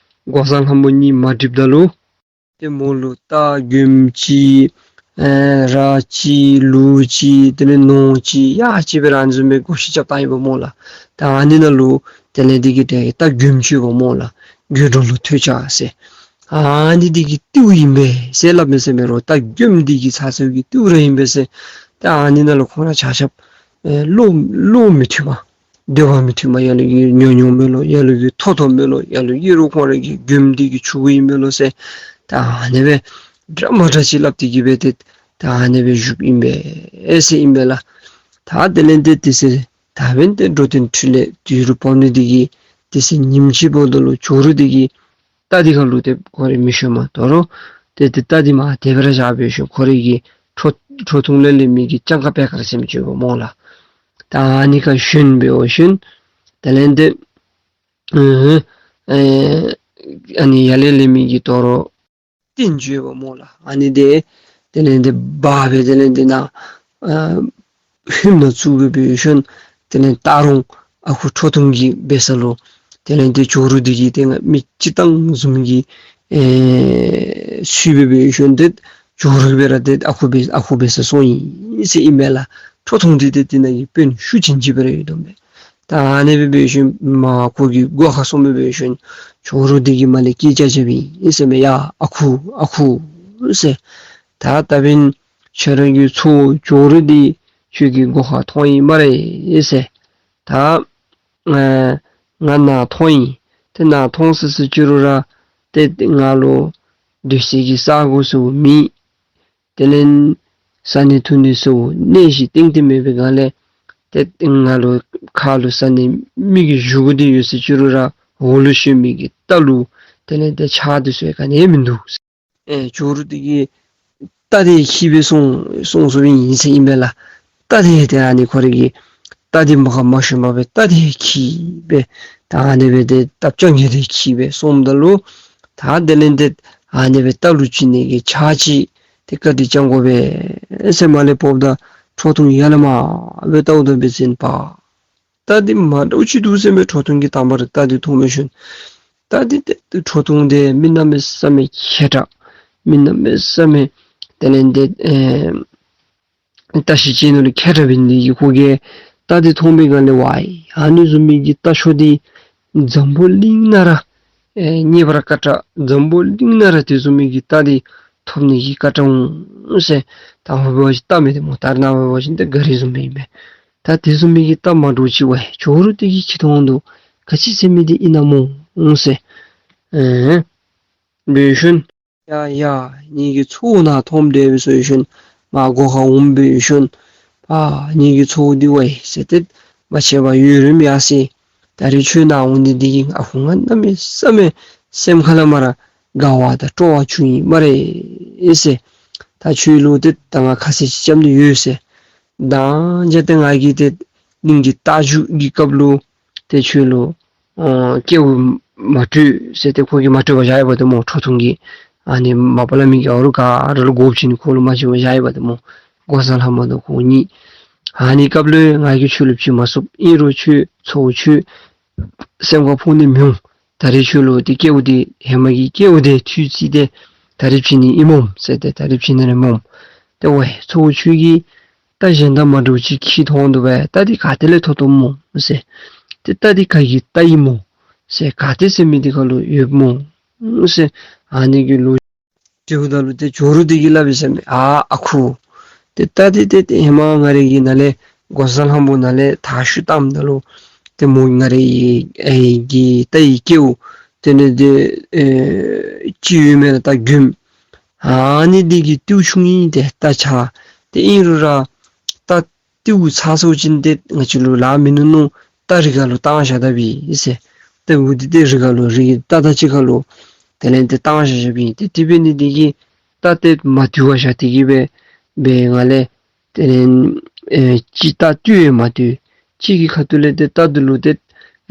འགོག་བཟའ་ལྷ་མོ་གཉིས་མ་འགྲིགསཔ་ད་ལུ་ཏེ་མོ་ལུ་རྟ་མགྱོནམ་ཅིག་ཨེ་ར་ཅིག་ལུག་ཅིག་དེ་ལས་ནོར་ཅིག་ཡ་ཅིག་སྦེ་ར་ཨ་ནི་བཟུམ་སྦེ་བགོ་བཤའ་རྐྱབ་བཏང་ཡི་པ་སྨོ་ལགས། ད་ཨ་ནི་ནང་ལུ་དེ་ལས་འདི་གི་ཏེ་རྟ་མགྱོནམ་ཅིག་ཡོདཔ་སྨོ་ལགས། མགྱོནམ་འགྲོ་ལུ་ཐོས་ཅ་ཟེར། ཨ་ནི་འདི་གི་རྟེའུ་ཨིན་པས་ཟེར་སླབ་མས་ཟེར་མས་རོ། རྟ་མགྱོནམ་འདི་གི་ཚ་ཚ་གི་རྟེའུ་ར་ཨིན་པས་ཟེར། ད་ཨ་ནི་ནང་ལུ་ཁོང་ར་ཆ་ཁྱབ་ཨེ་བློ་བློ་མི་མཐུན་པ། འདོད་པ་མི་མཐུན་པ། ཡ་ལུ་གིས་ཉོ་ཉོཝ་མེན་ལོ། ཡ་ལུ་གིས་ཐོབ་ཐོབ་མེན་ལོ། ཡ་ལུ་གིས་རུང་ཁོང་ར་གི་མགྱོནམ་འདི་གི་ཕྱུགཔོ་ཨིན་མེན་ལོ་ཟེར། ད་ཨ་ནི་སྦེ་འདྲ་མ་འདྲཝ་ཅིག་སླབ་སྟེ་གི་སྦེ་ཏེ་ད་ཨ་ནི་སྦེ་བཞུགསཔ་ཨིན་པས་ཟེར་ཨིན་པས་ལགས། ད་དེ་ལས་ཏེ་དེ་ཚེ་ད་འབདན་ཏེ་འགྲོ་དོན་འཕྲིན་ལས་དུས་རུ་བབས་ནི་འདི་གིས་དེ་ཚེ་ཉིནམ་ཅིག་འབདཝ་ད་ལུ་ཇོ་རུ་འདི་གིས་རྟ་འདི་ཁར་ལུ་ཏེ་ཁོ་ར་མི་ཞོན་མ་དོ་རུང་ཏེ་ཏེ་རྟ་འདི་མར་དེ་སྦེ་ར་བཞག་སྦེ་ཞིནམ་ཁོ་ར་གི་ཁྲོ་ཁྲོ་ཐུང་ལས་ལེན་མི་གི་སྤྱང་ཀ་པད་དཀར་ཟེར་མི་ཅིག་ཡོདཔ་སྨོ་ལགས། ད་ཨ་ནི་ཁར་ཞོན་སྦེ་འོང་ཞིནམ་དེ་ལས་ཏེ་ཨེ་ཨེ་ཨ་ནི་ཡར་ལས་ལེན་མི་གི་དོ་རུང་རྟེན་ཅིག་ཡོདཔ་སྨོ་ལགས། ཨ་ནི་འདི་དེ་ལས་ཏེ་འབག་སྦེ་དེ་ལས་ཏེ་ནཱ་ཨ་ཧེམ་ནང་བཙུགས་སྦེ་འབད་ཞིནམ་དེ་ལས་ད་རུང་ཨ་ཁུ་ཁྲོ་ཐུང་གི་འབད་ས་ལུ་དེ་ལས་ཏེ་ཇོ་རུ་འདི་གིས་ཏེ་ང་མི་སྤྱིར་བཏང་བཟུམ་གྱི་ཨེ་ཚུལ་སྦེ་འབད་ཞིནམ་ཏེ་ཇོ་རུ་སྦེ་ར་ཏེ་ཨ་ཁུ་སྦེ་ཨ་ཁུ་འབད་ས་སོང་ཡི་ཟེར་ཨིན་མས་ལགས། ཁྲོ་ཐུང་འདི་ཏེ་དེ་ནང་གི་དཔོན་ཤུགས་ཅན་ཅིག་སྦེ་ར་ཡོད་དོ་མས། ད་ཨ་ནི་སྦེ་འབད་ཞིནམ་མར་ཁོ་གི་སྒོ་ཁར་སོང་སྦེ་འབད་ཞིནམ་ཇོ་རུ་འདི་གིས་མར་ལས་སྐད་རྐྱབ་རྐྱབ་ཡི་ཟེར་མས། ཡ་ཨ་ཁུ་ཨ་ཁུ་ཟེར། ད་ད་འབདན་ཁྱོད་ར་གི་ཚའོ་ཇོ་རུ་འདི་ཁྱོད་ཀྱི་སྒོ་ཁར་མཐོང་ཡི་སྨ་རེ་ཟེར། ད་ཨེ་ང་ནཱ་མཐོང་ཡི། ཏེ་ནཱ་མཐོང་ཟེར་ཟེར་ཅི་རུང་ར་ཏེ་ང་ལུ་སྡོད་སའི་གི་ས་གོ་ཚུ་མེད། དེ་ལས་བཟའ་ནི་འཐུང་ནི་ཚུ་གནས་གཞི་གཏིང་ཏེ་མེད་པའི་སྒང་ལས་ཏེ་ང་ལུ་ཁ་ལུ་ཟ་ནི་མི་གི་བཞེས་སྒོ་འདི་ཡོད་ཟེར་ཅི་རུང་ར་འོག་ལུ་ཞོན་མི་གི་རྟ་ལུ་དེ་ལས་ཏེ་ཆག་འདི་ཚུ་ཡང་ག་ནི་ཡང་མིན་འདུག། ཨེ་ཇོ་རུ་འདི་གིས་རྟ་འདི་འཁྱིད་སྦེ་སོང་སོང་སོངམ་ཨིན་ཟེར་ཨིན་པས་ལགས། རྟ་འདི་ཏེ་ཨ་ནི་ཁོ་ར་གིས་རྟ་འདི་མ་ཁ་མ་ཞོན་པར་སྦེ་རྟ་འདི་འཁྱིད་སྦེ་ད་ཨ་ནི་སྦེ་ཏེ་རྟ་རྐྱང་རྐྱང་འདི་འཁྱིད་སྦེ་སོངམ་ད་ལུ་ད་དེ་ལས་ཏེ་ཨ་ནི་སྦེ་རྟ་ལུ་བྱིན་ནི་གི་ཆག་ཅིག་ཏེ་བཀའ་དྲིན་བསྐྱང་དགོ་པས་ཟེར་མར་ལས་འབོཝ་ད་ཁྲོ་ཐུང་ཡར་ལས་མར་སྦེ་བལྟཝ་ད་འབད་བ་ཅིན་པ་རྟ་འདི་མ་འདྲཝ་ཅིག་འདུག་ཟེར་མས། ཁྲོ་ཐུང་གིས་དང་པ་ར་རྟ་འདི་མཐོང་སྦེ་ཞིནམ་རྟ་འདི་ཏེ་ཁྲོ་ཐུང་འདི་མི་གནམ་མེད་ས་མེད་མཁས་དྲགས། མི་གནམ་མེད་ས་མེད་དེ་ལས་ཏེ་ཨེ་རྟ་ཤི་ཅིག་ནང་ལུ་མཁས་དྲགས་འབད་ནི་འདི་གིས་ཁོ་གིས་རྟ་འདི་མཐོང་པའི་སྒང་ལས་ཝའི་ཨ་ནི་བཟུམ་མའི་གི་རྟ་མཆོག་འདི་འཛམ་བུ་གླིང་ནང་ར་ཨེ་རྙེད་པར་དཀའ་དྲགས། འཛམ་བུ་གླིང་ནང་ར་དེ་བཟུམ་མའི་གི་རྟ་འདི་ཐོབ་ནི་གི་དཀའ་དྲགས་འོང་ཟེར། ད་ཧོར་སྦེ་བ་ཅིན་རྟ་མེད་དེ་སྨོ། ད་རེས་ནངས་པ་འབད་བ་ཅིན་ཏེ་ག་རི་བཟུམ་མའི་ཨིན་པས། ད་དེ་བཟུམ་མའི་གི་རྟ་མ་འདྲཝ་ཅིག་ཝའི་ཇོ་རུ་འདི་གིས་འཁྱིད་འོང་དོ། ག་ཅི་ཟེར་མི་འདི་ཨིན་ན་སྨོ་ཟེར། ཨེ་འབད་ཞིནམ་ཡ་ཡ་ངེ་གི་ཚའོ་ནཱ་མཐོངམ་འདྲས་སྦེ་ཟེར་ཞིནམ་མར་སྒོ་ཁར་འོངམ་འབད་ཞིནམ་ཨ་ངེ་གི་ཚའོ་འདི་ཝའི་ཟེར་ཏེ་མ་ཆད་པར་ཡུན་རིངམོ་ཡར་སོ་ཡི། ད་རིས་ཁྱོད་ནཱ་འོང་ནི་འདི་གིས་ཨ་ཁུ་ང་གནམ་མེད་ས་མེད་སེམས་ཁ་ལས་མར་དགའ་བ་དང་སྤྲོ་བ་བྱུང་ཡི་སྨ་རེ་ཟེར། ད་ཁྱོད་ལུ་ཏེ་ད་ང་ཁ་ཟས་ཅིག་རྐྱབ་ནི་ཡོད་ཟེར། ད་ཅི་ཏེ་ང་གིས་ཏེ་གླིང་གི་རྟ་རྒྱུག་གི་སྐབས་ལུ་ཏེ་ཁྱོད་ལུ་ཨ་སྐལཝ་མ་སྤྲོད་ཟེར་ཏེ་ཁོ་གིས་མ་སྤྲོད་པར་བཞག་ཡོདཔ་འདི་སྨོ། ཁྲོ་ཐུང་གིས་ཨ་ནི་མ་པ་ལས་མི་གི་ཨ་རུ་ག་ར་ལུ་དགོཔ་ཅིག་ནི་ཁོ་ལུ་མ་བྱིན་པར་བཞག་ཡོདཔ་འདི་སྨོ། འགོག་བཟའ་ལྷ་མོ་དང་ཁོང་གཉིས། ཨ་ནི་སྐབས་ལུ་ང་གིས་ཁྱོད་ལུ་བྱིན་མ་ཚུགས། ཨིན་རུང་ཁྱོད་ཚའོ་ཁྱོད་སེམས་ཁར་ཕོག་ནི་མི་འོང་། ད་རིས་ཁྱོད་ལུ་ཏེ་སྐལཝ་འདི་ཧེ་མ་གི་སྐལཝ་འདི་ཐུགས་རྩིས་ཏེ་ད་རིས་བྱིན་ནི་ཨིན་སྨོ་ཟེར་ཏེ་ད་རིས་བྱིན་ནི་ར་སྨོ། ཏེ་ཝའི་ཚའོ་ཁྱོད་ཀྱིས་ རྟ་གཞན་དང་མ་འདྲཝ་ཅིག་ཁྱེར་འཐོན་འདུག་པས། རྟ་འདི་ག་ཏེ་ལས་ཐོབ་ཐོབ་སྨོ་ཟེར། ཏེ་རྟ་འདི་ག་གི་རྟ་ཨིན་སྨོ་ཟེར། ག་ཏེ་ཟེར་མི་འདི་ཁར་ལུ་ཡོདཔ་སྨོ་ཟེར། ཨ་ནི་གི་ལོ་དྲིཝ་ད་ལུ་ཏེ་ཇོ་རུ་འདི་གིས་སླབ་ཡི་ཟེར་མས། ཨ་ཨ་ཁུ། ཏེ་རྟ་འདི་ཏེ་ཏེ་ཧེ་མ་ང་རའི་གི་ནང་ལས་འགོག་བཟའ་ལྷམ་བུ་ནང་ལས་དར་ཤུ་བཏངམ་ད་ལུ་ཏེ་མོ་ང་རའི་ཨེ་གི་རྟ་གི་སྐྱེ་བོ་དེ་ལས་ཏེ་ཨེ་ཅིག་ཡོད་མེད་ལགས་རྟ་རྒྱུད་ཨ་ནི་འདི་གི་རྟེའུ་ཆུང་ཨིན། ཏེ་རྟ་ཆག་ཏེ་ཨིན་རུང་ར་རྟ་རྟེའུ་ཆག་སོང་ཅིན་ཏེ་ང་བཅས་ལུ་ལཱ་མིན་ནུག་མནོ་རྟ་རི་ཁར་ལུ་བཏང་བཞག་ད་པས་ཟེར། རྟེའུ་འདི་ཏེ་རི་ཁར་ལུ་རི་རྟ་དང་གཅིག་ཁར་ལུ་དེ་ལས་ཏེ་བཏང་བཞག་བཞགཔ་ཨིན། ཏེ་དེ་འབད་ནི་འདི་གིས་རྟ་ཏེ་མ་བཏུལ་བར་བཞག་སྟེ་གི་སྦེ་འབད་ང་ལས་དེ་ལས་ཨེ་ཅིག་རྟ་བཏུལ་ཡང་མ་བཏུལ། ཅིག་གི་ཁ་ཐུག་ལས་ཏེ་རྟ་འདི་ལུ་ཏེ་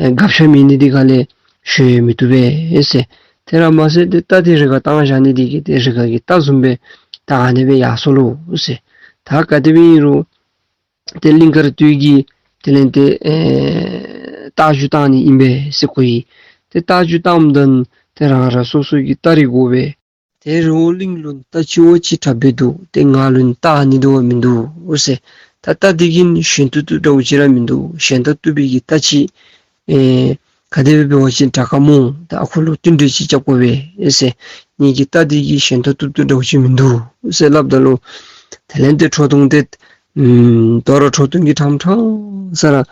ཨེ་དགག་བཞག་མེད་ནི་འདི་ག་ལས་ཞུ་ཡང་མི་བཏུབ་པས་ཟེར། དེ་ར་མ་ཚད་ཏེ་རྟ་འདི་རི་ཁར་བཏང་བཞག་ནི་འདི་གིས་ཏེ་རི་ཁ་གི་རྟ་བཟུམ་སྦེ་ད་ཨ་ནི་སྦེ་ཡར་སོང་ལོ་ཟེར། ད་ག་དེ་སྦེ་ཨིན་རུང་ཏེ་གླིང་དཀར་སྟོད་ཀྱི་དེ་ལས་ཏེ་ཨེ་རྟ་རྒྱུག་བཏང་ནི་ཨིན་པས་ཟེར་གོ་ཡི། ཏེ་རྟ་རྒྱུག་བཏངམ་ད་ཏེ་རང་རང་སོ་སོ་གི་རྟ་རི་དགོ་པས། ཏེ་རི་བོ་གླིང་ལུ་རྟ་ཅིག་བ་ཅིག་དྲག་སྦེ་འདུག། ཏེ་ང་ལུ་རྟ་ཨ་ནི་འདི་བ་མིན་འདུག་ཟེར། ད་རྟ་འདི་གིས་ཞན་ཏོག་ཏོ་འདྲཝ་ཅིག་ར་མིན་འདུག། ཞན་ཏོག་ཏོ་སྦེ་གི་རྟ་ཅིག་ཨེ་ག་དེ་སྦེ་འབད་བ་ཅིན་དྲག་ག་སྨོ། ད་ཨ་ཁུ་ལུ་བསྟུན་གྲོས་ཅིག་རྐྱབ་དགོ་པས་ཟེར། ངེ་གི་རྟ་འདི་གིས་ཞན་ཏོག་ཏོ་ཏོ་འདྲཝ་ཅིག་མིན་འདུག་ཟེར་སླབ་ད་ལུ་དེ་ལས་ཏེ་ཁྲོ་ཐུང་འདི་ཨམ་དོ་རུང་ཁྲོ་ཐུང་གིས་ཕྲང་ཕྲང་ས་ར་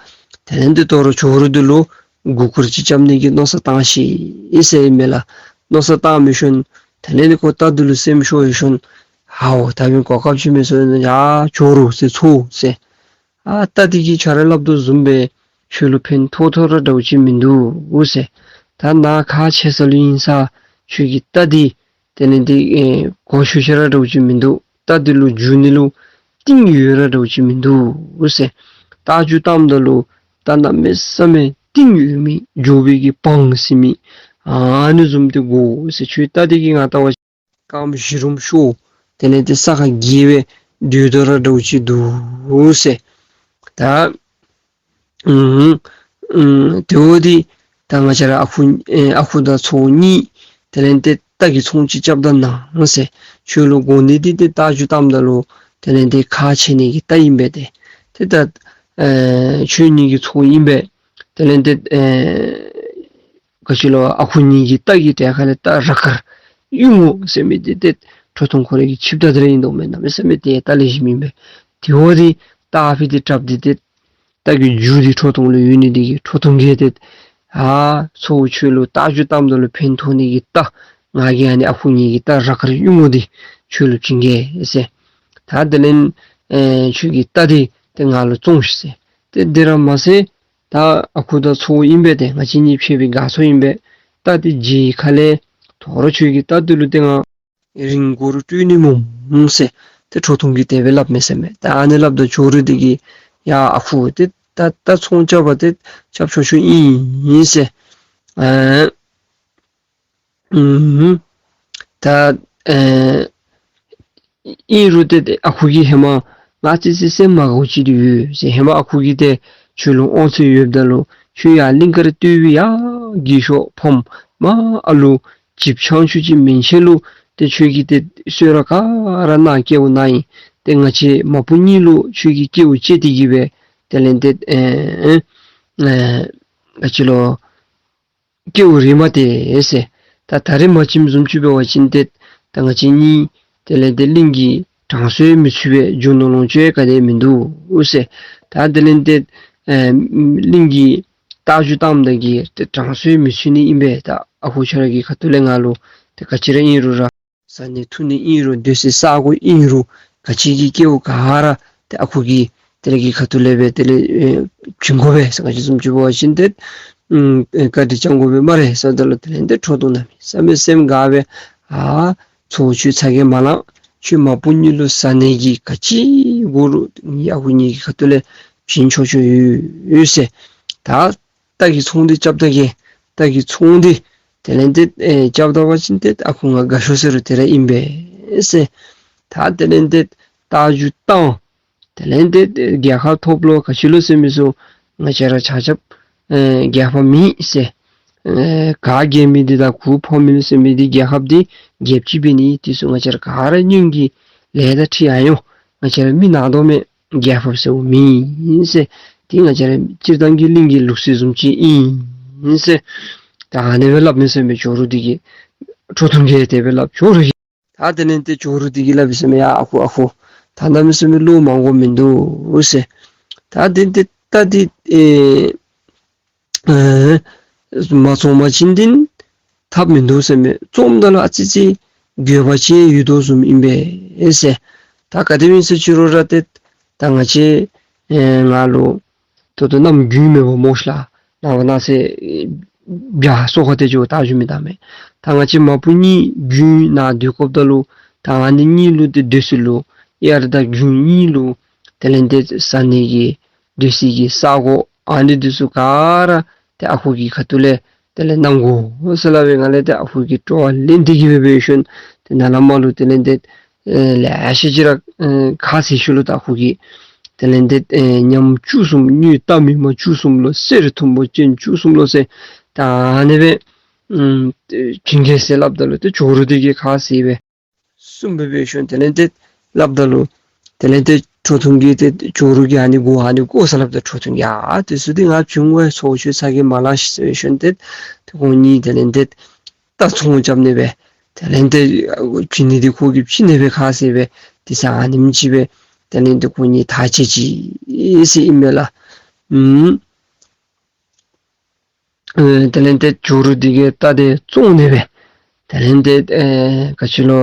དེ་ལས་ཏེ་དོ་རུང་ཇོ་རུ་འདི་ལུ་མགུ་སྐོར་ཅིག་རྐྱབ་ནི་གི་མནོ་བསམ་བཏང་ཅི་ཟེར་ཨིན་མས་ལགས། མནོ་བསམ་བཏང་མི་ཤོང་། དེ་ལས་ཏེ་ཁོ་རྟ་འདི་ལུ་སེམས་ཤོར་ཡར་སོང་། ཧའོ་ད་འབདན་གོ་སྐབས་ཅིག་མེད་སོང་ཡ། ཇོ་རུ་ཟེར་ཚོར་ཟེར། ཨ་རྟ་འདི་གིས་ཁྱོད་ར་སླབ་དོ་བཟུམ་སྦེ་ཁྱོད་ལུ་ཕན་ཐོགས་ཐོགས་ར་འདྲཝ་ཅིག་མིན་འདུག་ཟེར། ད་ནཱ་ཁག་ཆེ་ས་ལུ་ཨིན་ས་ཁྱོད་ཀྱི་རྟ་འདི་དེ་ལས་ཏེ་ཨེ་གོ་ཤུགས་ཆེ་ར་འདྲཝ་ཅིག་མིན་འདུག། རྟ་འདི་ལུ་རྒྱུག་ནི་ལུ་གཏིང་ཡོད་ར་འདྲཝ་ཅིག་མིན་འདུག་ཟེར། རྟ་རྒྱུག་བཏངམ་ད་ལུ་རྟ་གནམ་མེད་ས་མེད་གཏིང་ཡོད་མི་མགྱོགས་པའི་གི་བང་ཟེར་མི་ཨ་ནི་བཟུམ་འདི་དགོ་ཟེར། ཁྱོད་རྟ་འདི་གིས་ང་ལྟ་བ་རྐངམ་བཞི་རུམ་ཤོར། དེ་ལས་ཏེ་ས་ཁར་འགྱེལ་སྦེ་སྡོད་དོ་ར་འདྲཝ་ཅིག་འདུག་ཟེར། ད་ཨུམ་ཨུམ་དེ་འབདཝ་ད་ད་ང་བཅས་ར་ཨ་ཁུ་ཨེ་ཨ་ཁུ་དང་ཚའོ་གཉིས་དེ་ལས་ཏེ་རྟ་གི་ཚོང་ཅིག་རྐྱབ་ད་གནང་ཟེར། ཁྱོད་ལུ་དགོ་ནི་འདི་ཏེ་རྟ་རྒྱུག་བཏངམ་ད་ལུ་དེ་ལས་ཏེ་ཁག་ཆེ་ནི་གི་རྟ་ཨིན་པས་ཏེ། ཏེ་ད་ཨེ་ཁྱོད་གཉིས་ཀྱི་ཚོང་ཨིན་པས། དེ་ལས་ཏེ་ཨེ་ག་ཅི་ལོ་ཨ་ཁུ་གཉིས་ཀྱི་རྟ་གི་གྲལ་ཁ་ལས་རྟ་ར་དཀར་གཡུ་སྔོ་ཟེར་མི་འདི་ཏེ་ཁྲོ་ཐུང་ཁོ་རའི་གི་ཆིབས་རྟ་དེ་ར་ཨིན་དོ་མས། གནམ་མེད་ས་མེད་ཏེ་རྟ་ལེགས་ཤོམ་ཨིན་པས། དེ་འབདཝ་ད་རྟ་ཕུད་འདི་དྲགཔ་འདི་ཏེ་རྟ་གི་རྒྱུག་འདི་ཁྲོ་ཐུང་ལུ་ཡོད་ནི་འདི་གིས་ཁྲོ་ཐུང་གིས་ཏེ་ཨ་ཚའོ་ཁྱོད་ལུ་རྟ་རྒྱུག་བཏངམ་ད་ལུ་ཕན་ཐོགས་ནི་གི་རྟ་ང་གིས་ཨ་ནི་ཨ་ཁུ་གཉིས་ཀྱི་རྟ་ར་དཀར་གཡུ་སྔོ་འདི་ཁྱོད་ལུ་བྱིན་གེ་ཟེར། ད་དེ་ལས་ཨེ་ཁྱོད་ཀྱི་རྟ་འདི་ཏེ་ང་ལུ་བཙོང་ཤིག་ཟེར། ཏེ་དེ་ར་མ་ཚད་ད་ཨ་ཁུ་དང་ཚའོ་ཨིན་པས་ཏེ། ང་བཅས་གཉིས་ཕྱད་པའི་དགའ་ཚོར་ཨིན་པས། རྟ་འདི་རྗེས་ཁ་ལས་དོ་རུང་ཁྱོད་ཀྱི་རྟ་འདི་ལུ་ཏེ་ང་རིན་གོང་རུ་སྤྲོད་ནི་སྨོ་ཟེར། ཏེ་ཁྲོ་ཐུང་གིས་དེ་སྦེ་སླབ་མས་ཟེར་མས། ད་ཨ་ནི་སླབ་ད་ཇོ་རུ་འདི་གིས་ཡ་ཨ་ཁུ་ཏེ་ད་ད་ཚོང་རྐྱབ་པ་ཏེ་རྐྱབ་ཆོག་ཆོག་ཨིན་ཟེར། ཨ་ཨུམ་ད་ཨེ་ཨིན་རུང་ཏེ་ཨ་ཁུ་གིས་ཧེ་མ་ང་ཙི་ཙི་སེམས་མ་དགའཝ་ཅིག་འདི་ཡོད་ཟེར། ཧེ་མ་ཨ་ཁུ་གིས་ཏེ་ཁྱོད་ལུ་དབང་ཚད་ཡོདཔ་ད་ལུ་ཁྱོད་ཡར་གླིང་དཀར་སྟོད་པའི་ཡར་གྱི་ཤོག་ཕམ་མར་ཨ་ལུ་ཅིག་ཆང་ཆུ་ཅིག་མེན་ཆེ་ལུ་ཏེ་ཁྱོད་ཀྱིས་ཏེ་གསོལ་རས་ག་ར་གནང་སྐྱེལཝ་གནང་ཡི། ཏེ་ང་བཅས་མ་བུ་གཉིས་ལུ་ཁྱོད་ཀྱིས་སྐྱེལཝ་སྐྱེལ་ཏེ་གི་སྦེ་དེ་ལས་ཏེ་ཨེ་ཨེ་ག་ཅི་ལོ་སྐྱེཝ་རེ་མ་ཏེ་ཟེར། ད་ད་རེས་མ་བྱིནམ་བཟུམ་ཅིག་འབད་བ་ཅིན་ཏེ་ད་ང་བཅས་གཉིས་དེ་ལས་ཏེ་གླིང་གི་དྲང་སྲོང་མི་ཚུད་པས། རྒྱུ་ནོར་ལོངས་སྤྱོད་ག་ནི་ཡང་མིན་འདུག་ཟེར། ད་དེ་ལས་ཏེ་ཨེ་གླིང་གི་རྟ་རྒྱུག་བཏངམ་ད་གི་ཏེ་དྲང་སྲོང་མི་ཚུད་ནི་ཨིན་པས། ད་ཨ་ཁུ་ཁྱོད་ར་གི་ཁ་ཐུག་ལས་ང་ལུ་ཏེ་ག་ཅི་ར་ཨིན་རུང་ར་བཟའ་ནི་འཐུང་ནི་ཨིན་རུང་སྡོད་སའི་ས་གོ་ཨིན་རུང་ག་ཅི་གི་སྐལཝ་ག་ར་ཏེ་ཨ་ཁུ་གིས་དེ་ལས་ཀྱི་ཁ་ཐུག་ལས་སྦེ་དེ་ལས་ཨེ་བྱིན་དགོ་པས་ཟེར། ག་ཅི་བཟུམ་ཅིག་འབད་བ་ཅིན་ཏེ་ཨུམ་ཨེ་བཀའ་དྲིན་བསྐྱང་དགོ་པས་སྨ་རེ་ཟེརཝ་ད་ལུ་དེ་ལས་ཏེ་ཁྲོ་ཐུང་གནམ་མེད་ས་མེད་སེམས་དགའ་སྦེ་ཨ་ཚའོ་ཁྱོད་ཚ་གྱང་མ་ལང་། ཁྱོད་མ་བུ་གཉིས་ལུ་བཟའ་ནི་གི་ག་ཅི་དགོ་རུང་ངེའི་ཨ་ཁུ་གཉིས་ཀྱི་ཁ་ཐུག་ལས་བྱིན་ཆོག་ཆོག་ཡོད་ཟེར། ད་རྟ་གི་ཚོང་འདི་རྐྱབ་ད་གེ། རྟ་གི་ཚོང་འདི་དེ་ལས་ཏེ་ཨེ་རྐྱབ་ད་བ་ཅིན་ཏེ་ཨ་ཁུ་ང་དགའ་ཤོས་ཟེར་རུང་དེ་ར་ཨིན་པས་ཟེར། ད་དེ་ལས་ཏེ་རྟ་རྒྱུག་བཏང་། དེ་ལས་ཏེ་རྒྱལ་ཁ་ཐོབ་ལོ་ག་ཅི་ལོ་ཟེར་མི་ཚུ་ང་བཅས་ར་ཆ་ཁྱབ་ཨེ་རྒྱལ་ཁབ་མེད་ཟེར། ཨེ་ག་རྒྱལ་མི་འདི་དང་གུ་ཕོག་མི་ལོ་ཟེར་མི་འདི་རྒྱལ་ཁབ་འདི་རྒྱལཔོ་ཅིག་འབད་ནི་དེ་ཚུ་ང་བཅས་ར་ག་ར་སྙིང་གི་ལས་དང་འཁྲིལ་ཡར་འོང་། ང་བཅས་ར་མི་ནག་དོ་མས། རྒྱལ་ཕམ་ཟེརཝ་མེན་ཟེར། དེ་ང་བཅས་ར་སྤྱིར་བཏང་གི་གླིང་གི་ལུགས་སྲོལ་བཟུམ་ཅིག་ཨིན་ཟེར། ད་ཨ་ནི་སྦེ་སླབ་མས་ཟེར་མས། ཇོ་རུ་འདི་གིས་ཁྲོ་ཐུང་གིས་དེ་སྦེ་སླབ། ཇོ་རུ་གིས། ད་དེ་ལས་ཏེ་ཇོ་རུ་འདི་གིས་སླབ་ཡི་ཟེར་མས། ཡ་ཨ་ཁུ་ཨ་ཁུ། ད་གནམ་མེད་ས་མེད་བློ་མང་དགོཔ་མིན་འདུག་ཟེར། ད་དེ་ཏེ་རྟ་འདི་ཨེ་ཨེ་མ་བཙོང་པ་ཅིན་འདི་ཐབས་མིན་འདུག་ཟེར་མས། བཙོངམ་ད་ལུ་ཨ་ཙི་ཅིག་དགོས་པ་ཅིག་ཡོད་དོ་བཟུམ་ཨིན་པས་ཟེར། ད་ག་དེ་སྦེ་ཨིན་ཟེར་ཅི་རུང་ར་ཏེ་ད་ང་བཅས་ཨེ་ང་ལུ་ད་ལྟོ་གནམ་དགུན་མེན་པ་སྨོ་ཤ་ལགས། ནངས་པ་གནངས་ཚེ་བྱཱར་སོ་ཁ་ཏེ་ཇོ་བོ་རྟ་རྒྱུག་མི་བཏང་མས། ད་ང་བཅས་མ་བུ་གཉིས་དགུན་ནང་སྡོད་དགོཔ་ད་ལུ་ད་ཨ་ནི་གཉིས་ལུ་ཏེ་སྡོད་ས་ལུ་དབྱར་དང་དགུན་གཉིས་ལུ་དེ་ལས་ཏེ་ཟ་ནི་གི་སྡོད་ས་གི་ས་གོ་ཨ་ནི་འདི་ཚུ་ག་ར་ཏེ་ཨ་ཁུ་གི་ཁ་ཐུག་ལས་དེ་ལས་གནང་དགོ་ཟེར་སླབ་པའི་ངང་ལས་ཏེ་ཨ་ཁུ་གིས་སྤྲོ་བ་ལེན་ཏེ་གི་སྦེ་འབད་ཞིནམ་ཏེ་ནཱ་ལས་མར་ལུ་དེ་ལས་ཏེ་ཨེ་ལེ་ཤ་ཅིག་ར་ཨེ་ཁ་བཟེད་ཞུ་ལོ། ད་ཨ་ཁུ་གིས་དེ་ལས་ཏེ་ཨེ་ཉམས་བཅུ་གསུམ། དངུལ་རྟ་མིག་དམར་བཅུ་གསུམ་ལོ། གསེར་ཐུམ་པ་ཅན་བཅུ་གསུམ་ལོ་ཟེར། ད་ཨ་ནི་སྦེ་ཨམ་བྱིན་གེ་ཟེར་སླབ་ད་ལུ་ཏེ་ཇོ་རུ་འདི་གིས་ཁ་བཟེད་སྦེ་གསུངམ་སྦེ་འབད་ཞིནམ་དེ་ལས་ཏེ་སླབ་ད་ལུ་དེ་ལས་ཏེ་ཁྲོ་ཐུང་གིས་ཏེ་ཇོ་རུ་གིས་ཨ་ནི་དགོ་ཨ་ནི་དགོ་ཟེར་སླབ་ད་ཁྲོ་ཐུང་གིས་ཨ་དེ་ཚུ་འདི་ང་བྱིན་འོང་། ཚོགས་མཆོད་ཚར་གེ་མ་ལང་ཟེར་ཞིནམ་ཏེ་ཏེ་ཁོང་གཉིས་དེ་ལས་ཏེ་རྟ་ཚོང་རྐྱབ་ནི་སྦེ་དེ་ལས་ཏེ་བྱིན་ནི་འདི་ཁོ་གིས་བྱིན་ནི་སྦེ་ཁ་བཟེད་སྦེ་དེ་ཚེ་ཨ་ནེམ་ཅིག་སྦེ་དེ་ལས་ཏེ་ཁོང་གཉིས་ཐག་བཅད་ཅི་ཟེར་ཨིན་མས་ལགས། ཨམ་ཨེ་དེ་ལས་ཏེ་ཇོ་རུ་འདི་གིས་རྟ་དེ་བཙོང་ནི་སྦེ་དེ་ལས་ཏེ་ཨེ་ག་ཅི་ལོ་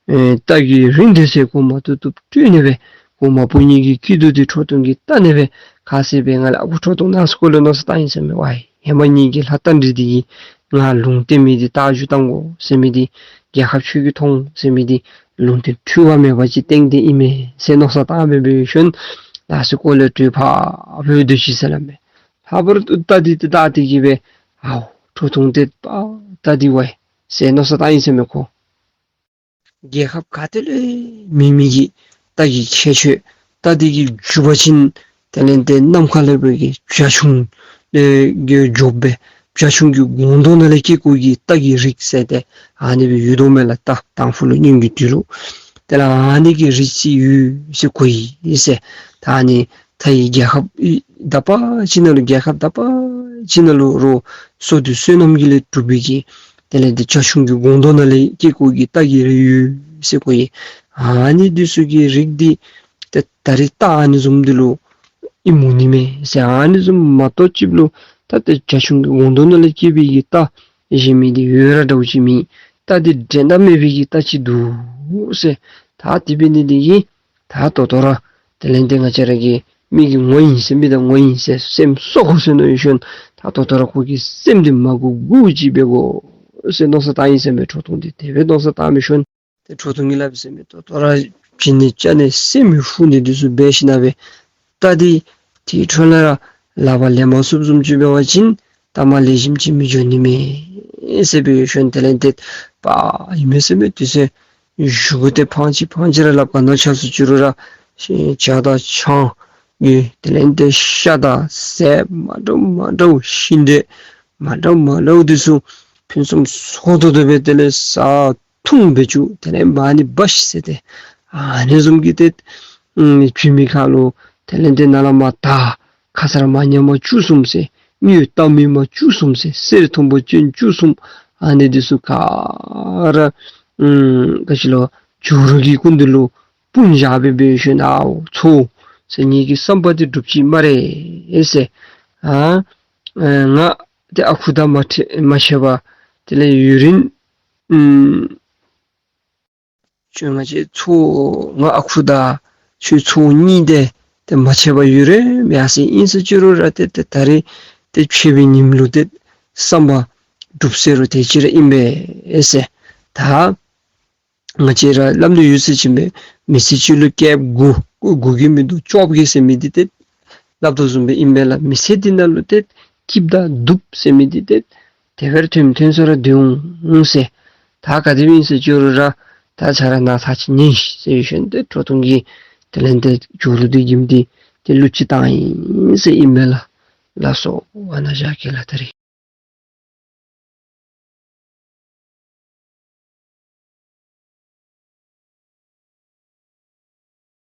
ཨེ་རྟ་གི་རིན་དེ་ཚེ་གོང་མ་བཏུབ་བཏུབ་སྤྲོད་ནི་སྦེ་གོང་མ་བུ་གཉིས་ཀྱི་སྐྱིད་སྡུག་འདི་ཁྲོ་ཐུང་གིས་བལྟ་ནི་སྦེ་ཁ་བཟེད་པའི་ངང་ལས་ཨ་ཁུ་ཁྲོ་ཐུང་ནང་སྐོར་ལས་མནོ་བསམ་བཏང་ཡི་ཟེར་མས། ཝའི་ཧེ་མ་ངེ་གི་ལྷ་རྟ་མགྲིན་འདི་གིས་ང་ལུང་བསྟན་མི་འདི་རྟ་རྒྱུག་བཏང་དགོ་ཟེར་མི་འདི་རྒྱལ་ཁབ་ཆོས་ཀྱིས་མཐོང་ཟེར་མི་འདི་ལུང་བསྟན་འཁྲུལ་བ་མེད་པ་ཅིག་བསྟན་ཏེ་ཨིན་མས་ཟེར་མནོ་བསམ་བཏང་སྦེ་འབད་ཞིནམ་ནང་སྐོར་ལས་བྲོས་ཕར་སྦེ་སྡོད་ཅི་ཟེར་སླབ་མས། ལྷག་པར་དུ་རྟ་འདི་ཏེ་བལྟ་སྟེ་གི་སྦེ་ཨའོ་ཁྲོ་ཐུང་ཏེ་པ་རྟ་འདི་ཝའི་ཟེར་མནོ་བསམ་བཏང་ཡི་ཟེར་མས་ཁོ། རྒྱལ་ཁབ་ག་ཏེ་ལུ་མེད་མི་གི་རྟ་གི་ཁྱད་ཆོས། རྟ་འདི་གིས་རྒྱུག་པ་ཅིན་དེ་ལས་ཏེ་ནམ་མཁའ་ལས་སྦེ་གི་བྱ་ཁྱུང་ལས་གི་རྒྱུག་པའི་བྱ་ཁྱུང་གི་སྒོང་རྡོག་ནང་ལས་སྐྱེ་དགོ་གི་རྟ་གི་རིགས་ཟེར་ཏེ་ཨ་ནི་སྦེ་ཡོད་དོ་མས་ལགས། རྟ་དང་ཕུ་ལུ་སྔོན་གྱི་དུས་ལུ་དེ་ལས་ཨ་ནི་གི་རིགས་ཅིག་ཡོད་ཟེར་གོ་ཡི་ཟེར། ད་ཨ་ནི་མཐའི་རྒྱལ་ཁབ་ཨི་དག་པ་ཅིག་ནང་ལུ་རྒྱལ་ཁབ་དག་པ་ཅིག་ནང་ལུ་རོགས་བསོད་བདེ་བསོད་ནམས་ཀྱིས་ལས་གྲུབ་པའི་གི་དེ་ལས་ཏེ་བྱ་ཁྱུང་གི་སྒོང་རྡོག་ནང་ལས་སྐྱེ་དགོ་གི་རྟ་གི་རིགས་ཡོད་ཟེར་གོ་ཡི། ཨ་ནི་འདི་ཚུ་གི་རིགས་འདི་ཏེ་ད་རིས་རྟ་ཨ་ནི་བཟུམ་འདི་ལུ་ཨིནམ་འོང་ནི་མས་ཟེར། ཨ་ནི་བཟུམ་མ་གཏོགས་ཅིག་ལུ་ད་ཏེ་བྱ་ཁྱུང་གི་སྒོང་རྡོག་ནང་ལས་སྐྱེས་པའི་གི་རྟ་གཞན་མི་འདི་ཡོད་ར་འདྲཝ་ཅིག་མེད། རྟ་འདི་འགྲན་ཟླ་མེད་པའི་གི་རྟ་ཅིག་འདུག་ཟེར། ད་དེ་འབད་ནི་འདི་གིས་ད་ད་ལྟོ་ར་དེ་ལས་ཏེ་ང་བཅས་ར་གི་མི་གི་ངོ་ཡིན་ཟེར་མི་དང་ངོ་ཡིན་ཟེར་སེམས་གསོ་དགོ་ཟེར་མནོ་ཡི་ཞིནམ་ད་ད་ལྟོ་ར་ཁོ་གི་སེམས་འདི་མ་མགུ་མགུ་ཅིག་འབད་དགོ་ཟེར་མནོ་བསམ་བཏང་ཡི་ཟེར་མས། ཁྲོ་ཐུང་འདི་དེ་སྦེ་མནོ་བསམ་བཏང་མི་ཞིནམ་ཏེ་ཁྲོ་ཐུང་གིས་སླབ་ཡི་ཟེར་མས། ད་ད་ལྟོ་ར་བྱིན་ནི་བཅའ་ནི་སེམས་ཡུལ་ཧུ་ནི་འདི་ཚུ་འབད་ཞིནམ་སྦེ་རྟ་འདི་དེ་འཕྲོ་ལས་ར་ལག་པར་ལེན་མ་ཚུགསཔ་བཟུམ་ཅིག་འབད་བ་ཅིན་ད་མ་ལེགས་ཤོམ་ཅིག་མི་འགྱོ་ནི་མས་ཟེར་འབད་ཞིནམ་དེ་ལས་ཏེ་པ་ཨིན་མས་ཟེར་མས། དེ་ཚེ་བཞུགས་ཏེ་ཕངས་ཅི་ཕངས་ཅི་ར་སླབ། ག་ནི་ཆ་སུ་ཅི་རུང་ར་ཇ་དང་ཆང་གི་དེ་ལས་ཏེ་ཤ་དང་ཟས་མ་འདྲཝ་མ་འདྲཝ་ཤིང་འབྲས་མ་འདྲཝ་མ་འདྲཝ་འདི་ཚུ་ཕུན་སུམ་ཚོགས་ཏོག་ཏོ་སྦེ་དེ་ལས་ཟ་འཐུང་འབད་བཅུག། དེ་ལས་མ་ཎི་འབག་ཤིག་ཟེར་ཏེ་ཨ་ནི་བཟུམ་གྱི་ཏེ་ཨམ་བྱིན་མི་ཁར་ལུ་དེ་ལས་ཏེ་ནཱ་ལས་མར་ད་ཁ་ཙ་ར་མ་ཉམས་པ་བཅུ་གསུམ་ཟེར་དངུལ་རྟ་མིག་དམར་བཅུ་གསུམ་ཟེར་གསེར་ཐུམ་པ་ཅན་བཅུ་གསུམ་ཨ་ནི་འདི་ཚུ་ག་ར་ཨམ་ག་ཅི་ལོ་ཇོ་རུ་གི་སྐུ་མདུན་ལུ་སྤུངས་བཞག་སྦེ་འབད་ཞིནམ་ཨའོ་ཚའོ་ཟེར་ངེ་གི་བསམ་པ་འདི་འགྲུབ་ཅི་སྨ་རེ་ཟེར། ཨ་ཨེ་ང་ཏེ་ཨ་ཁུ་དང་མ་ཕྲད་མ་ཕྱད་པར་དེ་ལས་ཡུན་རིང་ཨམ་ཁྱོད་ང་བཅས་ཚའོ་ང་ཨ་ཁུ་དང་ཁྱོད་ཚའོ་གཉིས་ཏེ་ཏེ་མ་ཕྱད་པར་ཡུན་རིངམོ་ཡར་སོ་ཡི། ཨིན་ཟེར་ཅི་རུང་ར་ཏེ་ཏེ་ད་རིས་ཏེ་ཕྱད་པའི་ཉིནམ་ལུ་ཏེ་བསམ་པ་འགྲུབ་ཟེར་རུང་དེ་ཅིག་ར་ཨིན་པས་ཟེར། ད་ང་བཅས་ར་སླབ་ནི་ཡོད་ཟེར་ཅི་མས། མི་ཚེ་གཅིག་ལུ་སྐྱེས་དགུ་དགུ་གི་མི་འདུག་བཅོ་བརྒྱད་ཟེར་མི་འདི་ཏེ་སླབ་དོ་བཟུམ་སྦེ་ཨིན་པས་ལགས། མི་ཚེ་འདི་ནང་ལུ་ཏེ་སྐྱིདཔ་དང་སྡུགཔ་ཟེར་མི་འདི་ཏེ་དེ་བར་ཐོན་ཐོན་ས་ར་སྡོད་འོང་ཟེར། ད་ག་དེ་སྦེ་ཨིན་ཟེར་ཅི་རུང་ར་ད་ཆ་ར་ནཱ་ཚར་ཅིག་ཉན་ཤིག་ཟེར་ཞིནམ་ཏེ་ཁྲོ་ཐུང་གིས་དེ་ལས་ཏེ་ཇོ་རུ་འདི་བྱིནམ་འདི་ཏེ་གླུ་ཅིག་བཏང་ཡི་ཟེར་ཨིན་པས་ལགས། ལགས་སོ་ཨ་ནཱ་བཞག་གེ་ལགས་ད་རིས།